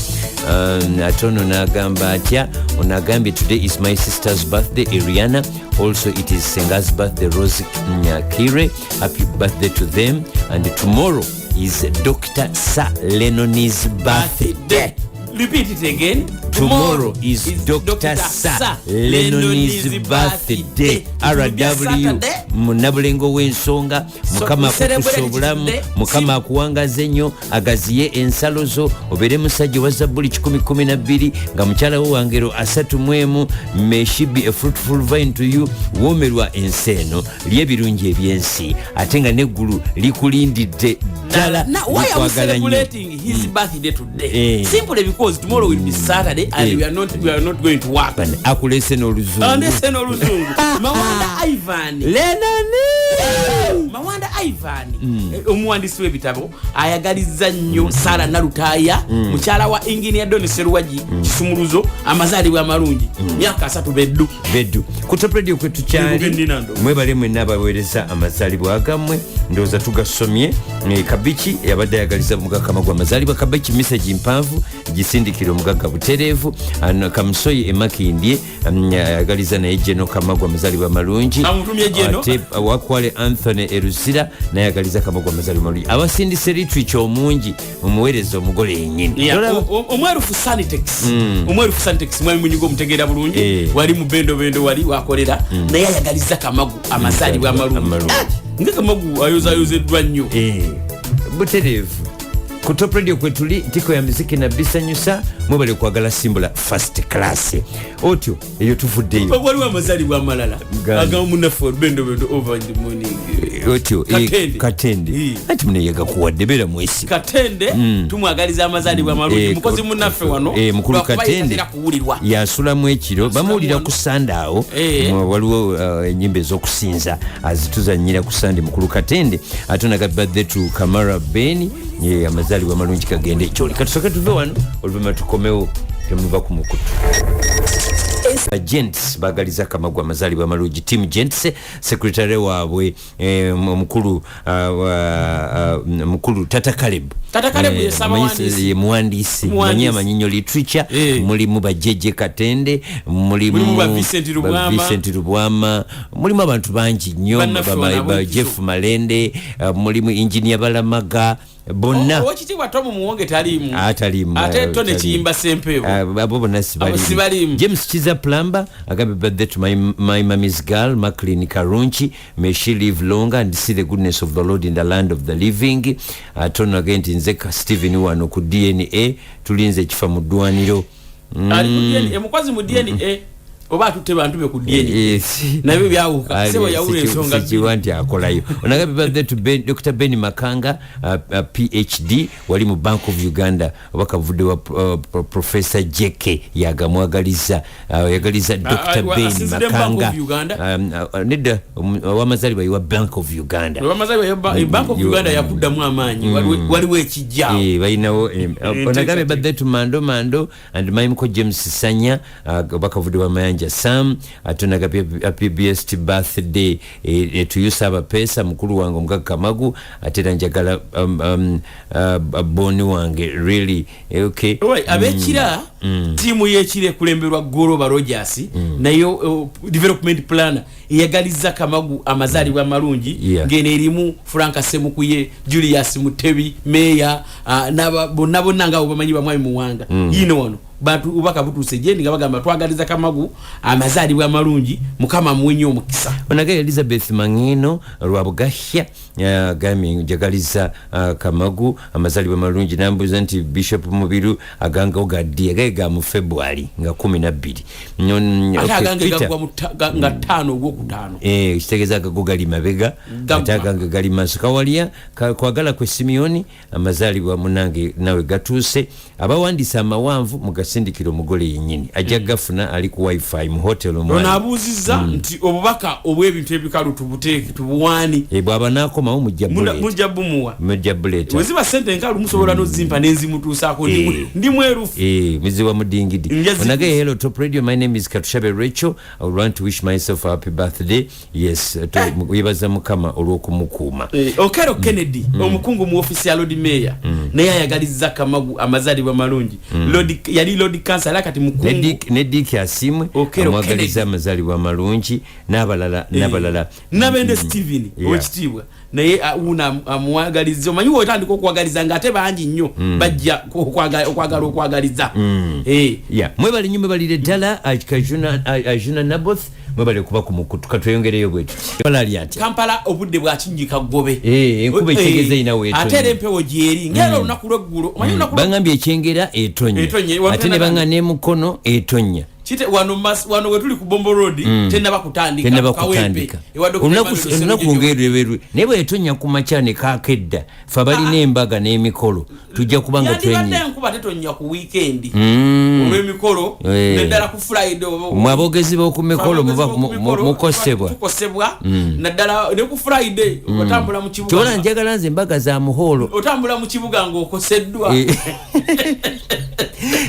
Ate ono n'agamba atya? Ono agambye today is my sister's birthday Ariana, also it is Senga's birthday Rose Nyakire, happy birthday to them, and tomorrow is Dr. Sir Lenonis birthday. Repeat it again. Tomorrow is Dr. Sir Lenonis birthday. RW munabulengo w'ensonga, Mukama akukusa obulamu, Mukama akuwangaze ennyo, agaziye ensalo zo, obeere musajja wa Zabbuli 112 nga mukyala wo wangero 31. May she be a fruitful vine to you. Woomerwa ensi eno, lya ebirungi ebyensi, ate nga neggulu likulindidde ddala. Now, why are we Likwagala nnyo. celebrating his birthday today? Simply because tomorrow will be Saturday and we are not going to work. Bane, akuleese n'oluzungu. Andese n'oluzungu. Mawanda Ivan. Lenoni. Mawanda Ivan, omuwandiisi w'ebitabo, ayagaliza nnyo Sara Nalutaaya, mukyala wa Engineer Don Seruwagi Kisumuluzo, amazaalibwa amalungi, myaka 30 beddu. Beddu ku Top Radio kwe tukyali. Nino. Mwebale mwenna abaweereza amazaalibwa gammwe, ndowooza tugasomye. Kabiki yabadde ayagaliza omugagga Kamagwa amazaalibwa. Kabiki, message mpanvu, gisindikira omugagga butereevu. Ano, Kamusoyi Emakindye ayagaliza naye Jeno Kamagwa amazaalibwa amalungi. Amutumye Jeno. Ate Wakwale Anthony Eruzira naye ayagaliza Kamagwa amazaalibwa amalungi. Abasindise literature omungi, mumuweereza omugole yennyini. Tolaba? Omwerufu Sanitex, omwerufu Sanitex, mwami Munyigo omutegeera bulungi. Wali mu bendobendo wali wakolera, naye ayagaliza Kamagu amazaalibwa amalungi. Amalungi. Ah, nga Kamagu ayozayozeddwa nnyo. Butereevu ku Top Radio kwetuli, ntiko ya miziki na bisanyusa. Mwebale kwagala Simbula First Class. Otyo eyo tuvuddeyo. Waliwo amazaalibwa amalala Gani? Agamunaffe olubendobendo over in the morning. Otyo Katende. Katende. Anti muneyegakuwadde, beera mwesi. Katende tumwagaliza amazaalibwa amalungi. Mukozi munaffe wano. Mukulu Lwakuba Katende yetatera kuwulirwa. Yasulamu ekiro, bamuwulira ku Sande awo. Waliwo enyimba ez'okusinza azituzanyira ku Sande. Mukulu Katende ate onaga birthday to Kamara Ben, amazaalibwa amalungi kagende ekyoli. Katusooke tuve wano, oluvannyuma tukomewo. Temuva ku mukutu. Gents bagaliza Kamagwa amazaalibwa amalungi. Team Gents, secretary waabwe omukulu mukulu Tata Caleb. Tata Caleb ye ssabawandiisi. Ye muwandiisi. Muwandiisi. Manyi amanyinyo literature. Mulimu bajeje Katende, mulimu Mulimu ba Vincent ba Lubwama. Vincent Lubwama, mulimu abantu bangi nnyo. Bannaffe wano ba ab'enkizo. Jeff Malende, mulimu Engineer Balamaga, bonna. Owekitiibwa Tomu Muwonge taliimu. Ataliimu. Ate Tone Taliimu. Kiyimba Sempeewo. Abo bonna Abo sibaliimu. James Kiza Plumber agambye birthday to my mommy's girl Maclean Karunchi, may she live longer and see the goodness of the Lord in the land of the living. Ate ono agambye nti nze ka Steven wano ku DNA, tulinze ekifa mu ddwaniro. Ali ku DNA, mukozi mu DNA oba atutte bantu be ku DNA? Nabyo byawuka. Sebo, yawula ensonga. Sikiwa nti akolayo. Onagambye birthday to ben, Dr Ben Makanga, PhD, wali mu Bank of Uganda, oba kavudde wa Professor JK yagamwagaliza, yagaliza Dr Ben Asinzidde mu Bank Makanga. of Uganda? Nedda, owamazaalibwa iwa Bank of Uganda. Bank of Uganda yakuddamu amaanyi. Waliwo ekijjaawo. Balinawo onagambye birthday to Mando Mando and Maimko James Sanya, bakavudde wa Mayanja Sam. Ate onagambye happy best birthday tuyusa abapeesa mukulu wange omugaga Kamagu, ate era njagala boni wange really. Okay. Alright, ab'ekira, ttiimu y'ekira ekulemberwa Goloba Rogers, nayo development planner, eyagaliza Kamagu amazaalibwa amalungi. Ng'eno erimu Frank Semukuye, Julius Mutebi, meya, bonna bonna nga bamanyi bamwami Muwanga. Yino wano bantu ubaka butuuse gyendi nga bagamba twagaliza Kamagu amazaalibwa amalungi, Mukama amuwenye omukisa. Onaga Elizabeth Mangino Rwabugahya agambye njagaliza Kamagu amazaalibwa malungi, nambuuza nti Bishop Mubiru agangawo gaddi? Agaye ga mu February nga 12. Ate agange Peter. gaggwa nga 5 ogwokutaano. Kitegeeza agago gali mabega. Gaggwa. Ate agange gali maaso. Kawalya kwagala kwe Simiyoni, amazaalibwa munange nawe gatuuse. Abawandiisa amawanvu mugasindikira omugole yennyini, ajja gafuna ali ku wifi mu hotel Ono omwali. abuuzizza nti obubaka obw'ebintu ebikalu tubuteeke tubuwaani? Bw'aba n'akomawo mujja buleeta. Mujja bumuwa. Mujja buleeta. Weziba sente enkalu musobola nozimpa nenzimutuusaako. Ndi mwerufu. Miziwa mudingidi. Onage hello Top Radio, my name is Katushabe Rachel, I would want to wish myself a happy birthday. Yes, yebaza Mukama olw'okumukuuma. Okero Kennedy, omukungu mu ofisi ya Lord Mayor, naye ayagalizza Kamagu amazaalibwa malungi. Yali Lord Councilor, kati mukungu. Ne Dick Asimwe Okero amwagaliza Kennedy. amazaalibwa amalungi, n'abalala n'abalala. Nabende Steven, owekitiibwa, naye wuno amuwagalizza. Omanyi wotandika okwagaliza ngaate bangi nnyo bajja okwagala okwagaliza. Yeah. Mwebale nnyo, mwebalire ddala. Ajuna Naboth, mwebale kuba ku mukutu. Katweyongereyo bwe tuti. Balali atya? Kampala obudde bwakinjika ggobe. Enkuba etegeeza erina weetonye. Ate era empewo gyeri ngaera olunaku lweggulo, omanyi olunaku Bangambye ekyengera etonnya. Etonye, ate ne banga n'emukono etonnya. Kite wano wetuli ku Bombo Road tenaba kutandika. Tenaba Kawempe. kutandika. Ewa Dr. Olunaku Emmanuel olunaku Sserujojo. ngerweberwe naye bwetonya ku makya ne kakedda, fe abalina embaga n'emikolo tujja kuba nga Yandibadde twenyi. enkuba tetonya ku weekend olw'emikolo, naddala ku Friday Mwe aboogezi b'oku mikolo Aboogezi muba b'oku mikolo, mukosebwa. Tukosebwa naddala ne ku Friday otambula mu kibuga. Kyobola njagala nze embaga za muhoolo. Otambula mu kibuga ng'okoseddwa.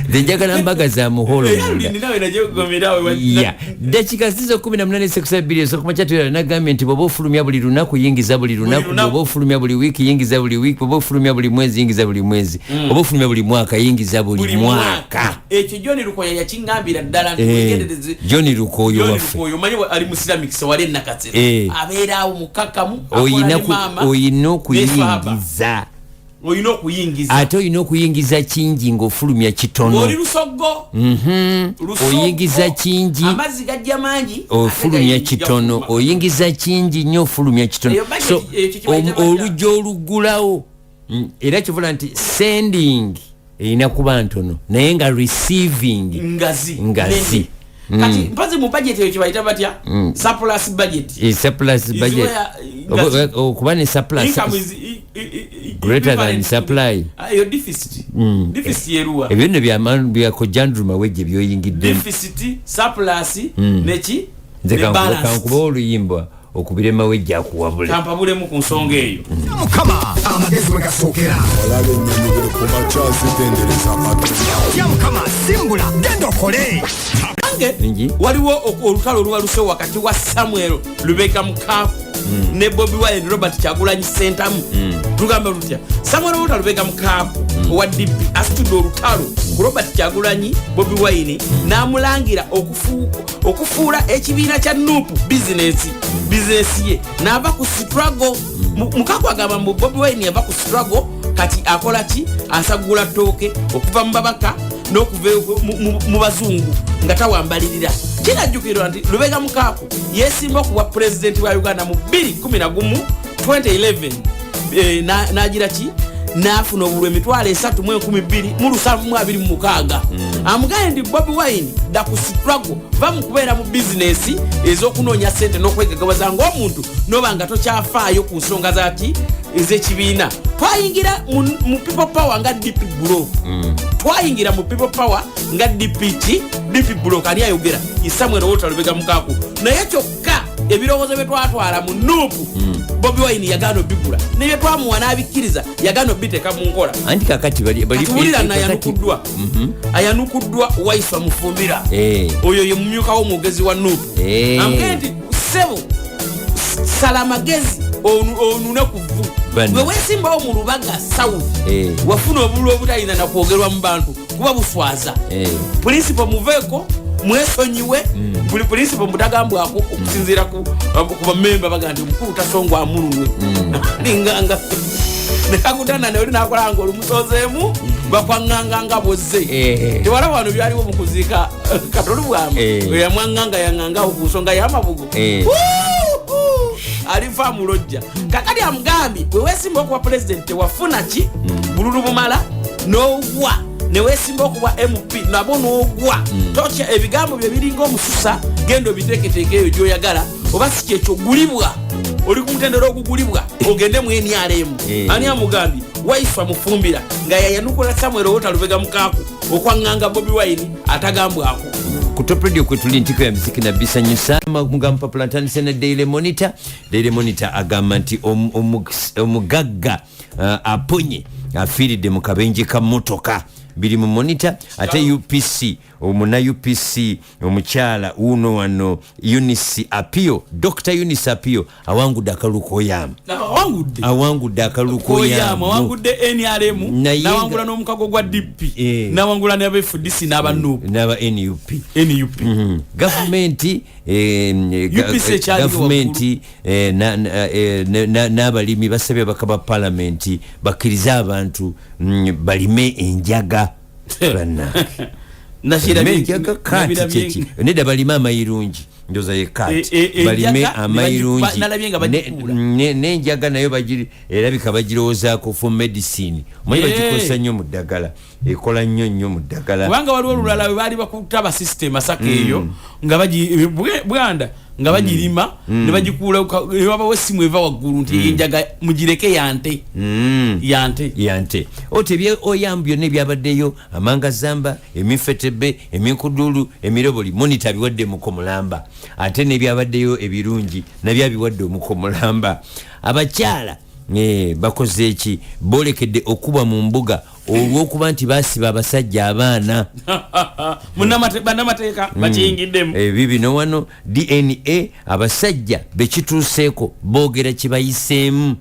Nze njagala mbaga za muhoolo Era munda. lulindi nawe nagyegomerawe. Ya dakika zizo 18 sekusa 2 ezokumakya. Tuyala nagambye nti bwoba ofulumya buli lunaku, yingiza buli lunaku. Lunaku. Bwoba ofulumya buli wiiki, yingiza buli wiiki. Bwoba ofulumya buli mwezi, yingiza buli mwezi. Bwoba ofulumya buli mwaka, yingiza buli Buli mwaka. mwaka. Ekyo John Lukoya yakiŋŋambira ddala nti wegendereze. John Lukoyo John waffe. Lukoyo, omanyi ali mu ceramics wali e Nakasero. Abeera awo mukakkamu, akola Oyina ne maama, oyina ne swaba. okuyingiza. Olina okuyingiza. Ate olina okuyingiza kingi ng'ofulumya kitono. Oli lusoggo. Lusoggo. Oyingiza kingi. Amazzi gajja mangi, Ofulumya ate kitono. gajja. Oyingiza kingi nnyo, ofulumya kitono. Eyo budget, So ekyo kibayita budget. olujja oluggulawo. Era kivula nti sending erina kuba ntono, naye nga receiving ngazi. Ngazi. Nene. Kati mpazi mu budget eyo kibayita batya? Surplus budget. Surplus Is budget. where, ngazi. Okuba ne surplus Income is greater than equivalent to- supply. Ah, eyo deficit. Deficit yeruwa? Ebyo nno byakojandruma wejje byoyingiddemu. Deficit, surplus, neki Nze ne balance. kankuba oluyimba okubira emawejje akuwabule. Kampabulemu ku nsonga eyo. Mukama amagezi we gasookera. Olabe ennyonyi buli ku makya zitendereza Katonda. Tya Mukama, simbula, genda okole. Nange Ngi. waliwo olutalo olubalusewo wakati wa Samuel Lubega Mukaku ne Bobi Wine, Robert Kyagulanyi Sentamu. Tugamba lutya? Samuel Walter Lubega Mukaku owa DP asitudde olutalo ku Robert Kyagulanyi Bobi Wine, n'amulangira okufuula ekibiina kya NUP bizinesi ye, n'ava ku struggle. Mukaku agamba mbu Bobi Wine yava ku struggle, kati akola ki? Asagula ttooke okuva mu babaka n'okuva mu bazungu nga tawambalirira. Kinajjukirwa nti Lubega Mukaku yesimba okuba pulezidenti wa Uganda mu 2011, 2011, n'agira ki? N'afuna obululu 302,726. Amugambye nti Bobi Wine, dda ku struggle, va mu kubeera mu bizinesi ez'okunoonya ssente n'okwegagawaza ng'omuntu, noba nga tokyafaayo ku nsonga zaki ez'ekibiina. Twayingira mu People Power nga DP Bloc. Twayingira mu People Power nga DP ki? DP Bloc. Ani ayogera? Samuel Walter Lubega Mukaku. Naye kyokka ebirowoozo bye twatwala mu NUP, Bobi Wine yagaana obigula, nebye twamuwa n'abikkiriza yagaana obiteeka mu nkola. Anti kakati Kati wulira, kakati- nayanukuddwa, ayanukuddwa Waiswa Mufumbira. Oyo ye mumyuka w'omwogezi wa NUP. Amugambye nti ssebo, sala amagezi onune ku vvu. Bana. Bwe weesimbawo mu Lubaga South, wafuna obululu obutayinza nakwogerwa mu bantu kuba buswaza. Principal muveeko, mwesonyiwe buli principal mutagambwako okusinziira ku bamemba baga nti omukulu tasongwa amulunwe linganga nekakutana neoli nakola nga olumusozeemu bakwaŋŋanga nga bozze. Tewala wano byaliwo mu kuziika Katolu Bwama, yamwaŋŋanga yaŋŋangawo ku nsonga y'amabugo. Wuuhu! Alifa mulojja. Kakati amugambye bwe weesimba okuba pulezidenti tewafuna ki bululu bumala n'ogwa, neweesimba okuba MP nabo n'ogwa. Tokya ebigambo bye biringa omususa, genda obiteeketeeka eyo gyoyagala, oba si kyekyo gulibwa, oli ku mutendera ogugulibwa ogende mu NRM. Ani amugambye? Waiswa Mufumbira nga yayanukula Samuel Owota Lubega Mukaku okwaŋŋanga Bobi Wine atagambwako. Ku Top Radio kwetuli, ntiko ya miziki na bisanyusa. Mugamba papula ntandise ne Daily Monitor. Daily Monitor agamba nti omugagga aponye afiiridde mu kabenje ka motoka. Biri mu Monitor. Ate UPC, omuna UPC omukyala uno wano Eunice Apio, Dr Eunice Apio awangudde akalulu koyamu. Awangudde. Awangudde akalulu Koyamu. koyamu. Awangudde NRM. Naye nawangula n'omukago gwa DP. Nawangula n'aba FDC n'aba NUP. N'aba NUP. NUP. Gavumenti UPC ekyaliwo. Gavumenti n'abalimi basabye ababaka ba palamenti bakkirize abantu balime enjaga. Bannange, balime enjaga kati kyeki? Nedda, balime amayirungi, ndoza ye kati. Balime Enjaga ne amayirungi. Nalabye nga bagikuula. N'enjaga nayo erabika bagirowoozaako for medicine. Omanyi bagikozesa nnyo mu ddagala, ekola nnyo nnyo mu ddagala. Kubanga waliwo olulala we baali bakutaba system Masaka eyo nga bwanda nga bagirima ne bagikuula, ne wabawo essimu eva waggulu nti enjaga mugireke yante. Yante. Yante oti ebye oyambu byonna ebyabaddeyo, amanga zamba, emifetebe, eminkudulu, emiroboli, Monitor abiwadde omuko mulamba. Ate nebyabaddeyo ebirungi nabyo abiwadde omuko mulamba. Abakyala bakoze eki? Bolekedde okuba mu mbuga olw'okuba nti basiba abasajja abaana. Bannamateeka bakiyingiddemu. Bibino wano DNA, abasajja bekituuseeko boogera kibayiseemu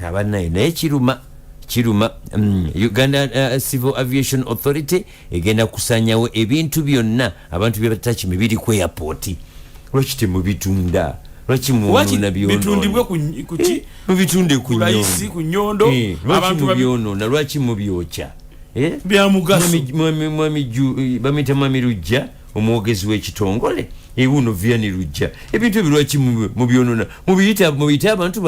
abanaye, naye kiruma, kiruma. Uganda Civil Aviation Authority egenda kusanyawo ebintu byonna abantu bye batakime biri ku airport. Lwaki temubitunda? Lwaki Lwaki mwonoona? bitundibwe ku ki? Mubitunde ku Ku layisi, nnyondo. ku nnyondo, Lwaki abantu mubyonoona? Lwaki mubyokya? Bya mugaso. Mwami bamuyita Mwami Lujja, omwogezi w'ekitongole. Ewuno Vianney Lujja, ebintu ebyo lwaki mubyonona? Mubiyite abantu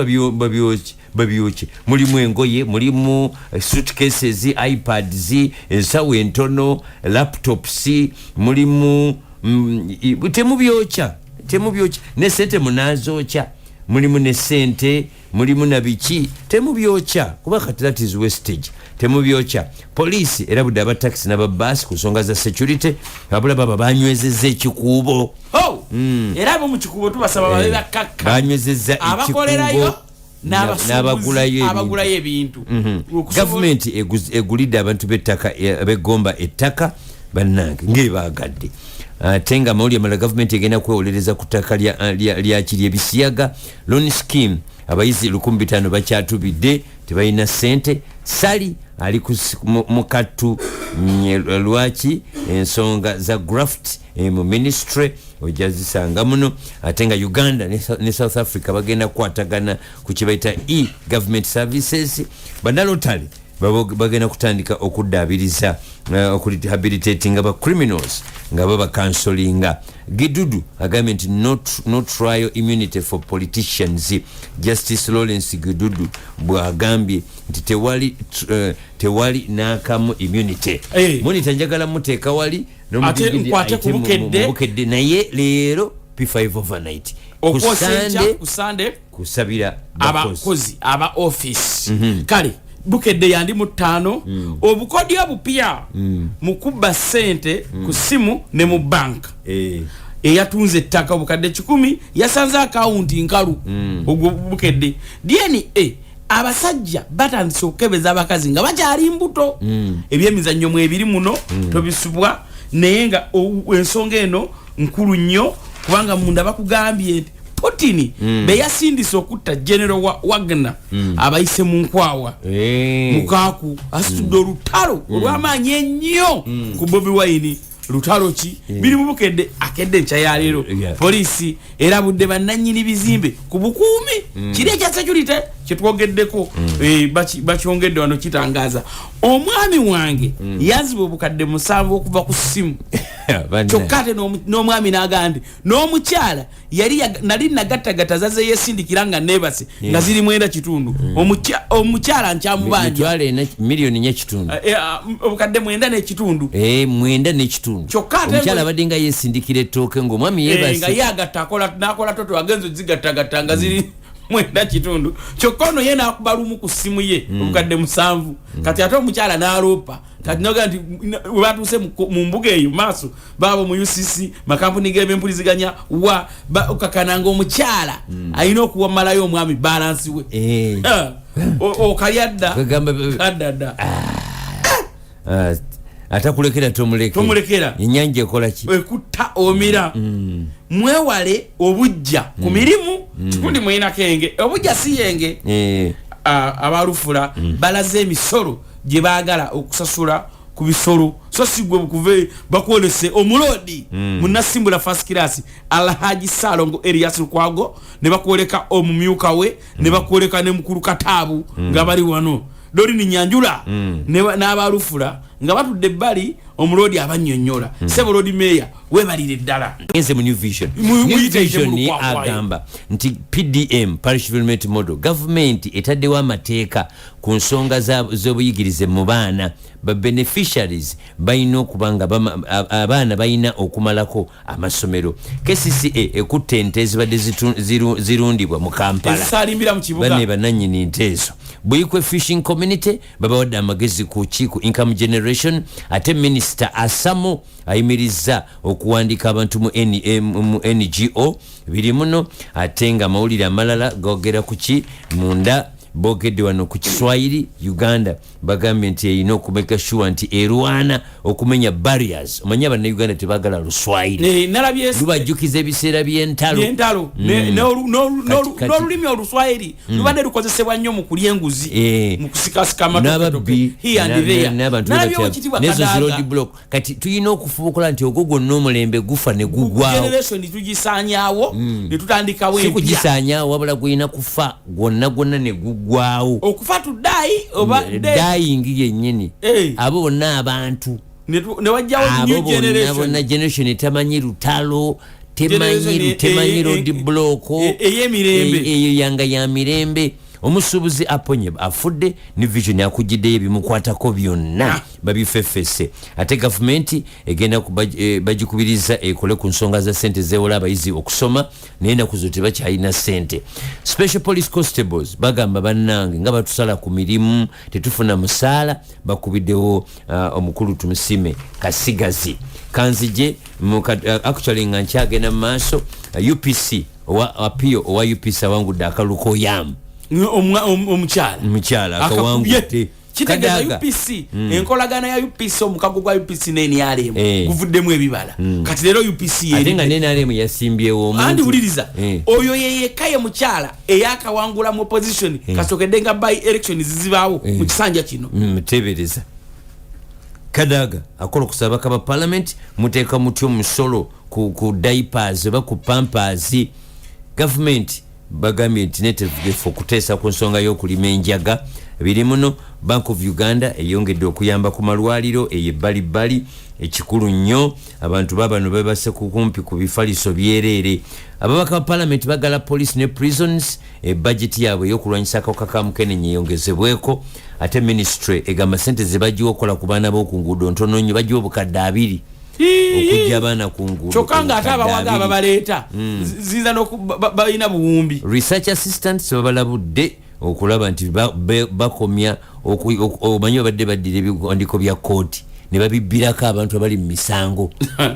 babyokye. Mulimu engoye, mulimu suitcases, iPads, ensawo entono, laptops, mulimu temubyokya, temubyokya. Ne sente munazokya, mulimu ne sente, mulimu na biki, temubyokya, kuba kati that is wastage. Temubyokya. Poliisi erabudde abatakisi n'ababaasi ku nsonga za security. Abula baba banywezezza ekikuubo. Oh, era abo mu Kikuubo tubasaba babe bakakka. Banywezezza abakolerayo ekikuubo n'abagulayo ebintu. Abagulayo ebintu. Gavumenti egulidde abantu b'ettaka, ab'eggomba ettaka, bannange ng'ebaagadde. Ate nga amawulire amalala, gavumenti egenda kwewolereza ku ttaka lya kiri ebisiyaga. Loan scheme, abayizi 1500 bakyatubidde, tebalina ssente. Sali ali mu kattu lwaki ensonga za graft mu ministry ojja zisanga muno. Ate nga Uganda ne South Africa bagenda kukwatagana ku kibaita e government services. Bannalotale bagenda kutandika okuddaabiriza, okurehabilitatinga ba criminals nga babakansolinga. Gidudu agambye nti no trial immunity for politicians. Justice Lawrence Gidudu bwagambye nti tewali n'akamu immunity. Monitor njagala muteeka wali. Ate nkwate ku Bukedde. Mu Bukedde, naye leero P5 overnight ku Okwosa enkya Sunday ku Sande kusabira bakozi. Abakozi aba office. Kale Bukedde yandi mu ttaano, obukodyo obupya mu kubba ssente ku ssimu ne mu banka. Eyatunze ettaka obukadde 100 yasanze akawunti nkalu. Ogwo Bukedde. DNA, abasajja batandise okukebeza abakazi nga bakyali mbuto. Ebyemizannyo mwebiri muno, tobisubwa. Naye nga ensonga eno nkulu nnyo, kubanga munda bakugambye nti Putin beyasindise okutta General wa Wagner abayise mu nkwawa. Mukaaku asitudde olutalo olw'amaanyi ennyo ku Bobi Wine. Lutalo ki? Biri mu Bukedde akedde enkya ya leero. Poliisi erabudde bannannyini bizimbe ku bukuumi, kiri ekya security kyetwogeddeko. Bakyongedde wano kitangaza omwami wange yazibwa obukadde 7 okuva ku ssimu. Kyokka ate n'omwami n'agamba nti n'omukyala yali nali nagattagatta zaze yesindikira nga neebase nga ziri 9.5. Omukyala nkyamubanja. Mitwalo ena, miliyoni 4.5. Obukadde 9.5. 9.5. Kyokka ate omukyala abadde nga yeesindikira ettooke ng'omwami Nga yeebase. ye agatta akola nakola toto agenza ozigattagatta nga ziri 9.5. Kyokka ono ye nakuba lumu ku ssimu ye obukadde 7. Kati ate omukyala n'aloopa. Kati noga nti webatuuse mu mbuga eyo maaso baabo mu UCC, makampuni g'ebyempuliziganya wa okakananga omukyala alina okuwamalayo omwami balance we. Okalya dda. Kadda dda. Ah, atakulekera tomuleke. Tomulekera. Ennyanja ekola ki? Ekutta omira. Mwewale obujja ku mirimu. Kikundi mwinako enge, obujja si yenge. Abalufula balaze emisolo gye baagala okusasula ku bisolo, so si gwe kuve bakwolese omuloodi munasimbula first class Alhaji Salongo Erias Lukwago, ne bakwoleka omumyuka we, ne bakwoleka ne mukulu Kataabu nga bali wano Dolini Nyanjula n'abalufula nga batudde ebbali, omuloodi abannyonnyola. Sebo Loodi Meeya, webalire ddala. Ngenze mu New Vision. New Muyite Vision mu lukwakwayo. Agamba nti PDM, parish development model, gavumenti etaddewo amateeka ku nsonga z'obuyigirize mu baana. Ba beneficiaries balina okuba nga abaana balina okumalako amasomero. KCCA ekutta ente ezibadde zirundibwa mu Kampala. Ezisalimbira mu kibuga. Bane bananyini nte ezo. Buikwe fishing community babawadde amagezi ku ki? Ku income generation. Ate minisita Asamo ayimiriza okuwandiika abantu mu NGO. Biri muno. Ate nga amawulire amalala gogera ku ki? Munda bogedde wano ku Kiswahili. Uganda bagambye nti erina okumeka sure nti erwana okumenya barriers. Omanye Abannayuganda tebagala Luswahili. Nalabye lubajjukiza ebiseera by'entalo. Byentalo. N'olulimi Oluswahili lubadde lukozesebwa nnyo mu kulya enguzi, mu kusikasika n'ababbi here and there. n'abantu Nalabye bebatya- Owekitiibwa n'ezo zi Kadaga. road block. Kati tulina okufuba okola nti ogwo gwonna omulembe gufa ne gugwawo. Generation tugisaanyaawo ne tutandikawo Si empya. kugisaanyaawo, wabula gulina kufa gwonna gwonna ne gugwawo. Okufa to die oba dead. Dying yennyini. Abo bonna abantu Ne wajjawo abo new bonna generation. Bonna generation etamanyi lutalo, Temanyi temanyi road block Ey'emirembe. Eyo yanga ya mirembe. Omusuubuzi aponye afudde, ne Vision akugiddeyo ebimukwatako byonna babifefese. Ate gavumenti egenda bagikubiriza ekole ku nsonga za sente zewola abayizi okusoma, naye ennaku zo tebakyalina sente. Special police constables bagamba, bannange, nga batusala ku mirimu, tetufuna musaala. Bakubiddewo omukulu Tumusime Kasigazi. Kanzije actually nga nkyagenda mu maaso, UPC owa Apio owa UPC awangudde akalulu koyamu. Omukyala. Omukyala Akakubye. akawangudde. Kitegeeza Kadaga. UPC, enkolagana ya UPC, omukago gwa UPC ne NRM guvuddemu ebibala. Kati leero UPC Ate nga yeridde. NRM yasimbyewo omuntu. Andi wuliriza, oyo yeyeka ye mukyala eyakawangula mu opposition kasokedde nga by elections zibaawo mu kisanja kino. Mutebereza Kadaga akola okusaba ba parliament, muteeka mutya omusolo ku diapers oba ku pampers? Gavumenti bagambye nti netegefu okuteesa ku nsonga y'okulima enjaga. Biri muno. Bank of Uganda eyongedde okuyamba ku malwaliro eyo ebbalibbali. Ekikulu nnyo, abantu babano bebase kumpi ku bifaliso byereere. Ababaka ba parliament bagala police ne prisons ebudget yaabwe ey'okulwanyisa akawuka ka mukenenya eyongezebweko. Ate ministry egamba sente zebagiwa okukola ku baana b'oku nguudo ntono nnyo, bagiwa obukadde 20 okujja abaana ku nguudo. Kyokka nga ate Obukadde abawaga 20. ababaleeta ziyinza balina buwumbi. Research assistants babalabudde okulaba nti bakomya omanyi babadde baddira ebiwandiiko bya kooti ne babibbirako abantu abali mu misango.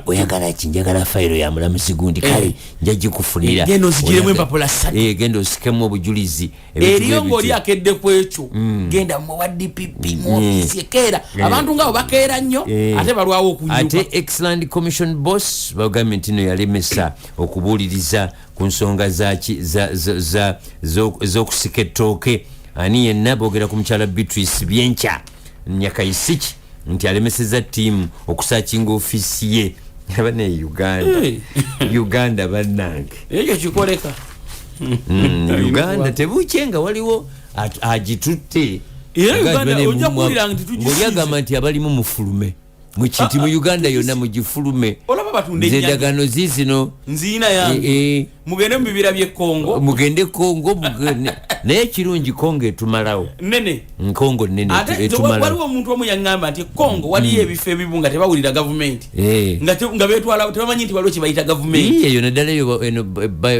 Oyagala ki? Njagala fayiro ya mulamuzi gundi. Kale njagikufunira. Genda ozigiremu empapula ssatu. Genda osikemu obujulizi, ebintu Eriyo bwe ngaoli bityo. akedde ku ekyo, genda muwa DPP mu ofiisi ekeera. Abantu ngaabo bakeera nnyo, ate balwawo okunyuka. Ate Excellent Commission boss bagambye nti no yalemesa okubuuliriza ku nsonga z'okusika ettooke. Ani yenna boogera ku mukyala Beatrice Byenkya Nyakaisiki nti alemeseza ttiimu okusearchinga ofiisi ye. Abane Uganda, Uganda bannange. Ekyo kikoleka. Uganda tebukye nga waliwo agitutte. Era Uganda Uganda bane ojja kuwulira nti tugisiize. Ng'oli agamba nti abalimu mufulume mukiti mu Uganda yonna mugifulume. Olaba batunda Nze ennyanja. endagaano ziizino. Nziina yange. Mugende mu bibira by'e Kongo. Mugende Kongo, mugende. Naye ekirungi, Kongo etumalawo. Nene. Kongo nene. Ate nze Etumalawo. waliwo omuntu omu yaŋŋamba nti Kongo waliyo ebifo ebimu nga tebawulira gavumenti, nga betwala, tebamanyi nti waliwo kyebayita gavumenti. Ii, eyo naddala eyo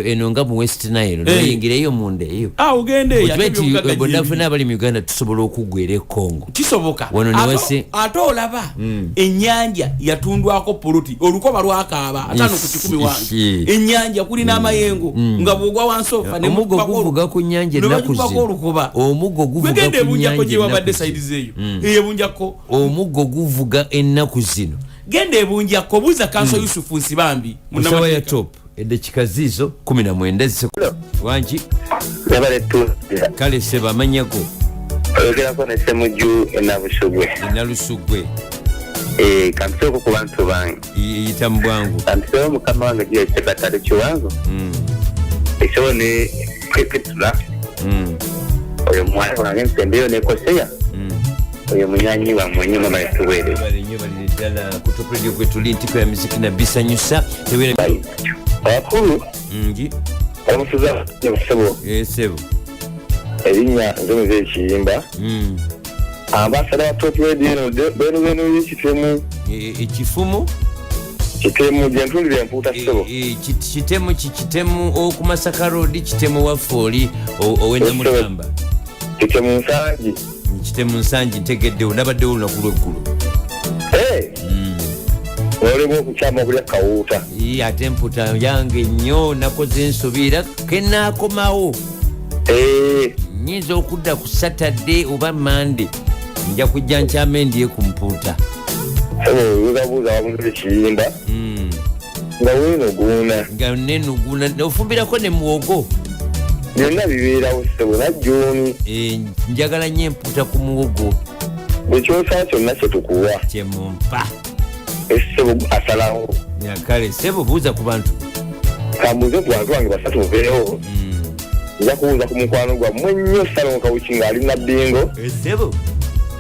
eno nga mu West Nile, noyingireyo munda eyo. Ah, ogende eyo, ate Okimanyi nti ebyobugagga bonna gyebiri. ffenna abali mu Uganda tusobola okuggwera e Kongo. Kisoboka. Wano ne Ate olaba ennyanja yatundwako poloti, olukoba lwakaaba 50 ku 100 wange. Ennyanja kulina amayengo nga bwogwa wansi ofa ne Omuggo mukubako guvuga ku nnyanja ne ennaku bagikubako zino. olukoba. Omuggo guvuga Gwegenda ku ebunjako nnyanja gye wabadde ennaku saidi zino. zeeyo, eyo ebunjako. Omuggo guvuga ennaku zino. Genda ebunjako, buuza kanso Yusufu Nsibambi. Musawa ya top, eddakiika ziizo 19 wangi. Yabale tuulira. Kale seba, amanyago? Oyogerako ne Semuju Enabusugwe. Enalusugwe. Kampiseeko ku bantu bange. Yita mu bwangu. Kampiseewo mukama wange Julius Sebatale Kiwango, ekisewo ne Petula, oyo muwala wange nsembeyo nekoseya, oyo munyanyi wammwe nnyo, mama yetuweereza. Bale nnyo, balire ddala ku Top Radio kwetuli, ntiko ya miziki na bisanyusa tewera. Abakulu. Ngi. Omusuza busebo. Sebo. Erinnya nze muze ekiyimba, ambasada wa Top Radio eno benu benu yekitemu. Ekifumu. Kitemu gyentulira empuuta, ssebo. Kitemu kitemu oku Masaka Road, kitemu waffe oli ow'enamutamba. Kitemu Nsangi. Kitemu Nsangi, ntegeddewo, nabaddewo olunaku lweggulo. Olema okukyama okulya kawuuta. Ii, ate emputa yange nnyo, nakoze ensobi era kenaakomawo. Nyinza okudda ku Saturday oba Mande, nja kujja nkyama endye ku mpuuta. Sebo, buuzabuuza wabuze ekiyimba nga weenuguuna. Nga nenuguna, ofumbirako ne muwogo. Byonna bibeerawo, ssebo, najjuuni. Njagala nnyo empuuta ku muwogo. Bwe kyosaba kyonna kyetukuwa. Kyemumpa. Essebo asalawo. Ya, kale sebo, buuza ku bantu. Kambuuze ku bantu bange basatu muveewo. Nja kubuuza ku mukwano gwammwe nnyo Salongo Kawuki ng'ali Nabbingo. Sebo.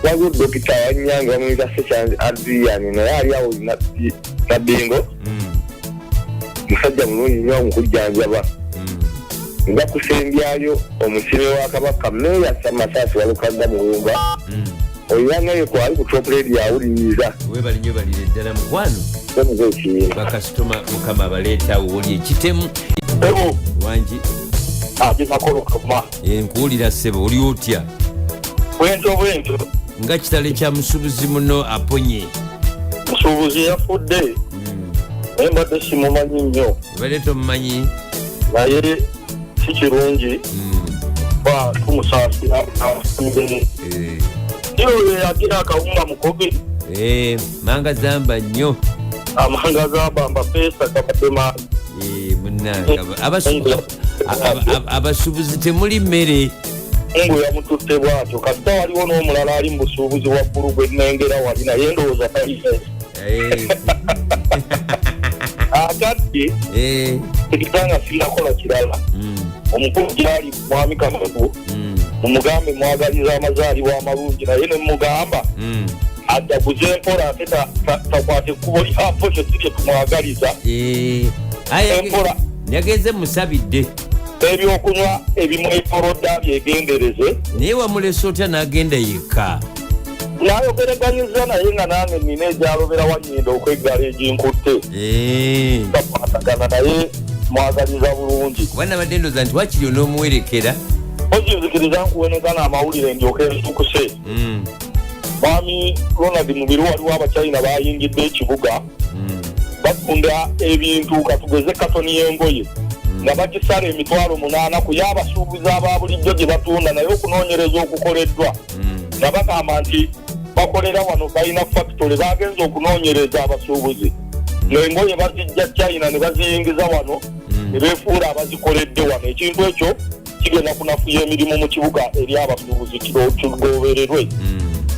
Waliwo dokita Wanyange bamuyita Sechanzi Adrian, naye ali awo Nabbingo. Musajja mulungi nnyo mu kujjanjaba. Nja kusembyayo omusibe wa Kabaka, Meeya Samasaasi Walukagga Muwumba. Oyo naye kwali ku Top Radio awuliriza. Webali nyo, balire ddala mukwano. Omuze ekiyiina. Bakasitoma mukama abaleeta woli ekitemu. Wangi. Agimakolo kama. Nkuwulira ssebo, oli otya? Bwentyo bwentyo. Nga kitalo kya musuubuzi muno aponye. Musuubuzi yafudde, naye mbadde simumanyi nnyo. Ebadde tomumanyi? Naye si kirungi ba tumusaasira. Oyo yagira akawunga mukobi. Manga zamba nnyo. Amanga zamba mbapeesa kabadde maanyi. Munnange, abasuubuzi temuli mmere. Mungu yamututte bwatyo. Kasita waliwo n'omulala ali mu busuubuzi waggulu gwe nnengera wali, naye ndowooza talina. Akati ekitanga sinakola kirala. Omukulu gyali mwami Kamagu, mumugambe mwagaliza amazaalibwa amalungi, naye ne mugamba ajaguze empola, ate takwata ekkubo lya posho si lye tumwagaliza. Empola. Yagenze musabidde. Ebyokunywa ebimwetolodde byegendereze. Naye wamulese otya n'agenda yekka? Nayogereganyiza naye nga nange nina egyalobera wannyinda okweggala eginkutte. Takwatagana, naye mwagaliza bulungi. Kuba nabadde ndowooza nti wakiri onoomuwerekera. Okinzikiriza nkuwenegana amawulire ndyoke ntukuse. Mwami Ronald Mubiru, waliwo Abachina bayingidde ekibuga, batunda ebintu. Katugeze katoni y'engoye nga bagisala 800,000 ku y'abasuubuzi aba bulijjo gye batunda, naye okunoonyereza okukoleddwa nga bagamba nti bakolera wano, balina factory. Bagenze okunoonyereza abasuubuzi ng'engoye bazijja China ne baziyingiza wano ne beefuula abazikoledde wano. Ekintu ekyo kigenda kunafuya emirimu mu kibuga eri abasuubuzi, kigobererwe.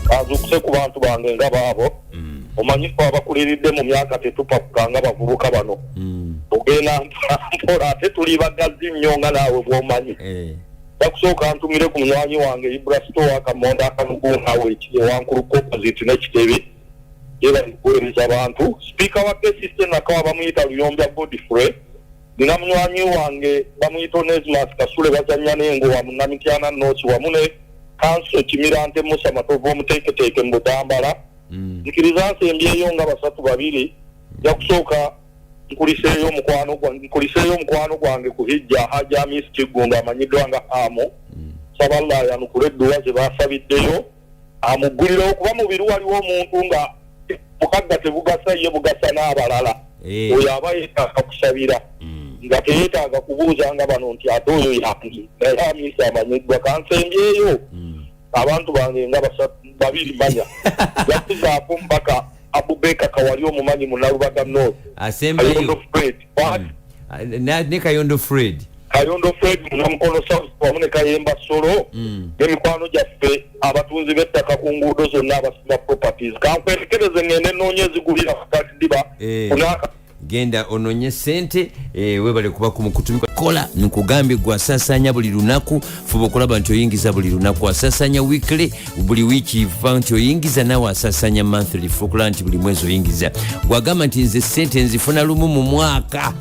Kanzukuse ku bantu bange nga baabo. Omanyi fe abakuliridde mu myaka tetupakuka nga bavubuka bano, ogenda mpola, ate tuli bagazi nnyo nga naawe bw'omanyi. Bakusooka ntumire ku munywanyi wange Ibrasto Wakamonda Akanugunaawe ewankuluka opposite n'ekitebe ye bali kuweereza abantu. Sipiika wa KCC Nakawa bamuyita Luyombya Godfrey. Nina munywanyi wange bamuyita Onesmus Kasule, bazannya n'engo Munamityana North, wamu ne kanso Kimirante Musa Matovu omuteeketeeke mu Butambala. Nzikiriza nsembyeyo nga basatu babiri. Nja kusooka nkuliseeyo omukwano gwange, nkuliseeyo omukwano gwange ku Hijja, Haji Amis Kiggundu amanyiddwa nga Amu. Saba Allah ayanukule edduwa ze basabiddeyo, amuggulirewo, kuba mubiru waliwo omuntu nga mukagga tebugasa ye, bugasa n'abalala. Oyo aba yeetaaga kusabira, nga teyeetaaga kubuuza nga bano nti ate oyo yange, naye Amisi amanyiddwa. Kansembyeyo abantu bange nga basatu babiri manya yakuzaako omubaka Abubeka Kawali omumanyi Munalubaga North. Asembayo. Kayondo Fred. What? Ne Kayondo Fred. Kayondo Fred Munamukono South wamu ne Kayemba Solo n'emikwano gyaffe abatunzi b'ettaka ku nguudo zonna abasima properties. Kankwerekereze ngende noonye ezigulira kadiba kunaka. Genda ononye sente. Webale kuba ku mukutu. Kola nkugambye, gwe asasanya buli lunaku, fuba okulaba nti oyingiza buli lunaku. Asasanya weekly, buli wiiki, fa nti oyingiza. Nawe asasanya monthly, fuba okulaba nti buli mwezi oyingiza. Gwagamba nti nze sente nzifuna lumu mu mwaka,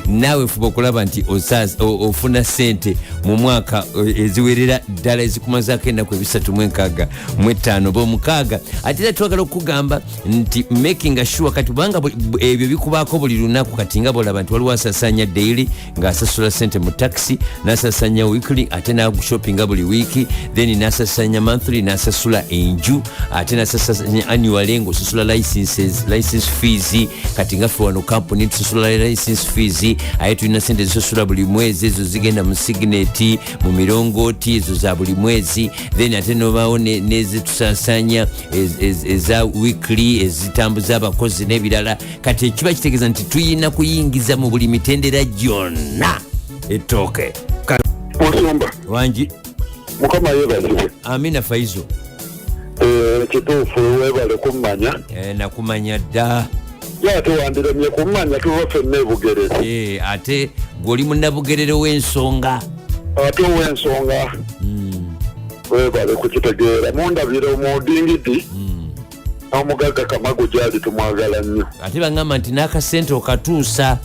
naawe fuba okulaba nti ofuna sente mu mwaka eziwerera ddala ezikumazaako ennaku 365 oba 60. Ate era twagala okugamba nti making sure kati kubanga ebyo bikubaako buli lunaku. Kati nga bolaba nti waliwo asasanya daily ng'asasula sente mu taxi, n'asasanya weekly, ate n'ashoppinga buli wiiki, then n'asasanya monthly, n'asasula enju, ate n'asasanya annually ng'osasula licenses, license fees. Kati nga ffe wano company tusasula license fees, aye tulina sente zisasula buli mwezi, ezo zigenda mu Signet, mu mirongooti, ezo za buli mwezi. Then ate nobaawo nezitusasanya eza weekly ezitambuza abakozi n'ebirala. Kati ekiba kitegeeza nti tuyina kuyingiza mu buli mitendera gyonna ettooke. Musumba. Wangi. Mukama yeebazibwe. Amina, Faizo. Kituufu, weebale kummanya. Nakumanya dda. Ye ate wandiremye kummanya, tuba ffenna ebugerere. Ate gw'oli munnabugerere w'ensonga. Ate ow'ensonga, weebale kukitegeera. Mundabire omudingidi. N'omugagga Kamagu gyali, tumwagala nnyo. Ate baŋŋamba nti n'akasente okatuusa.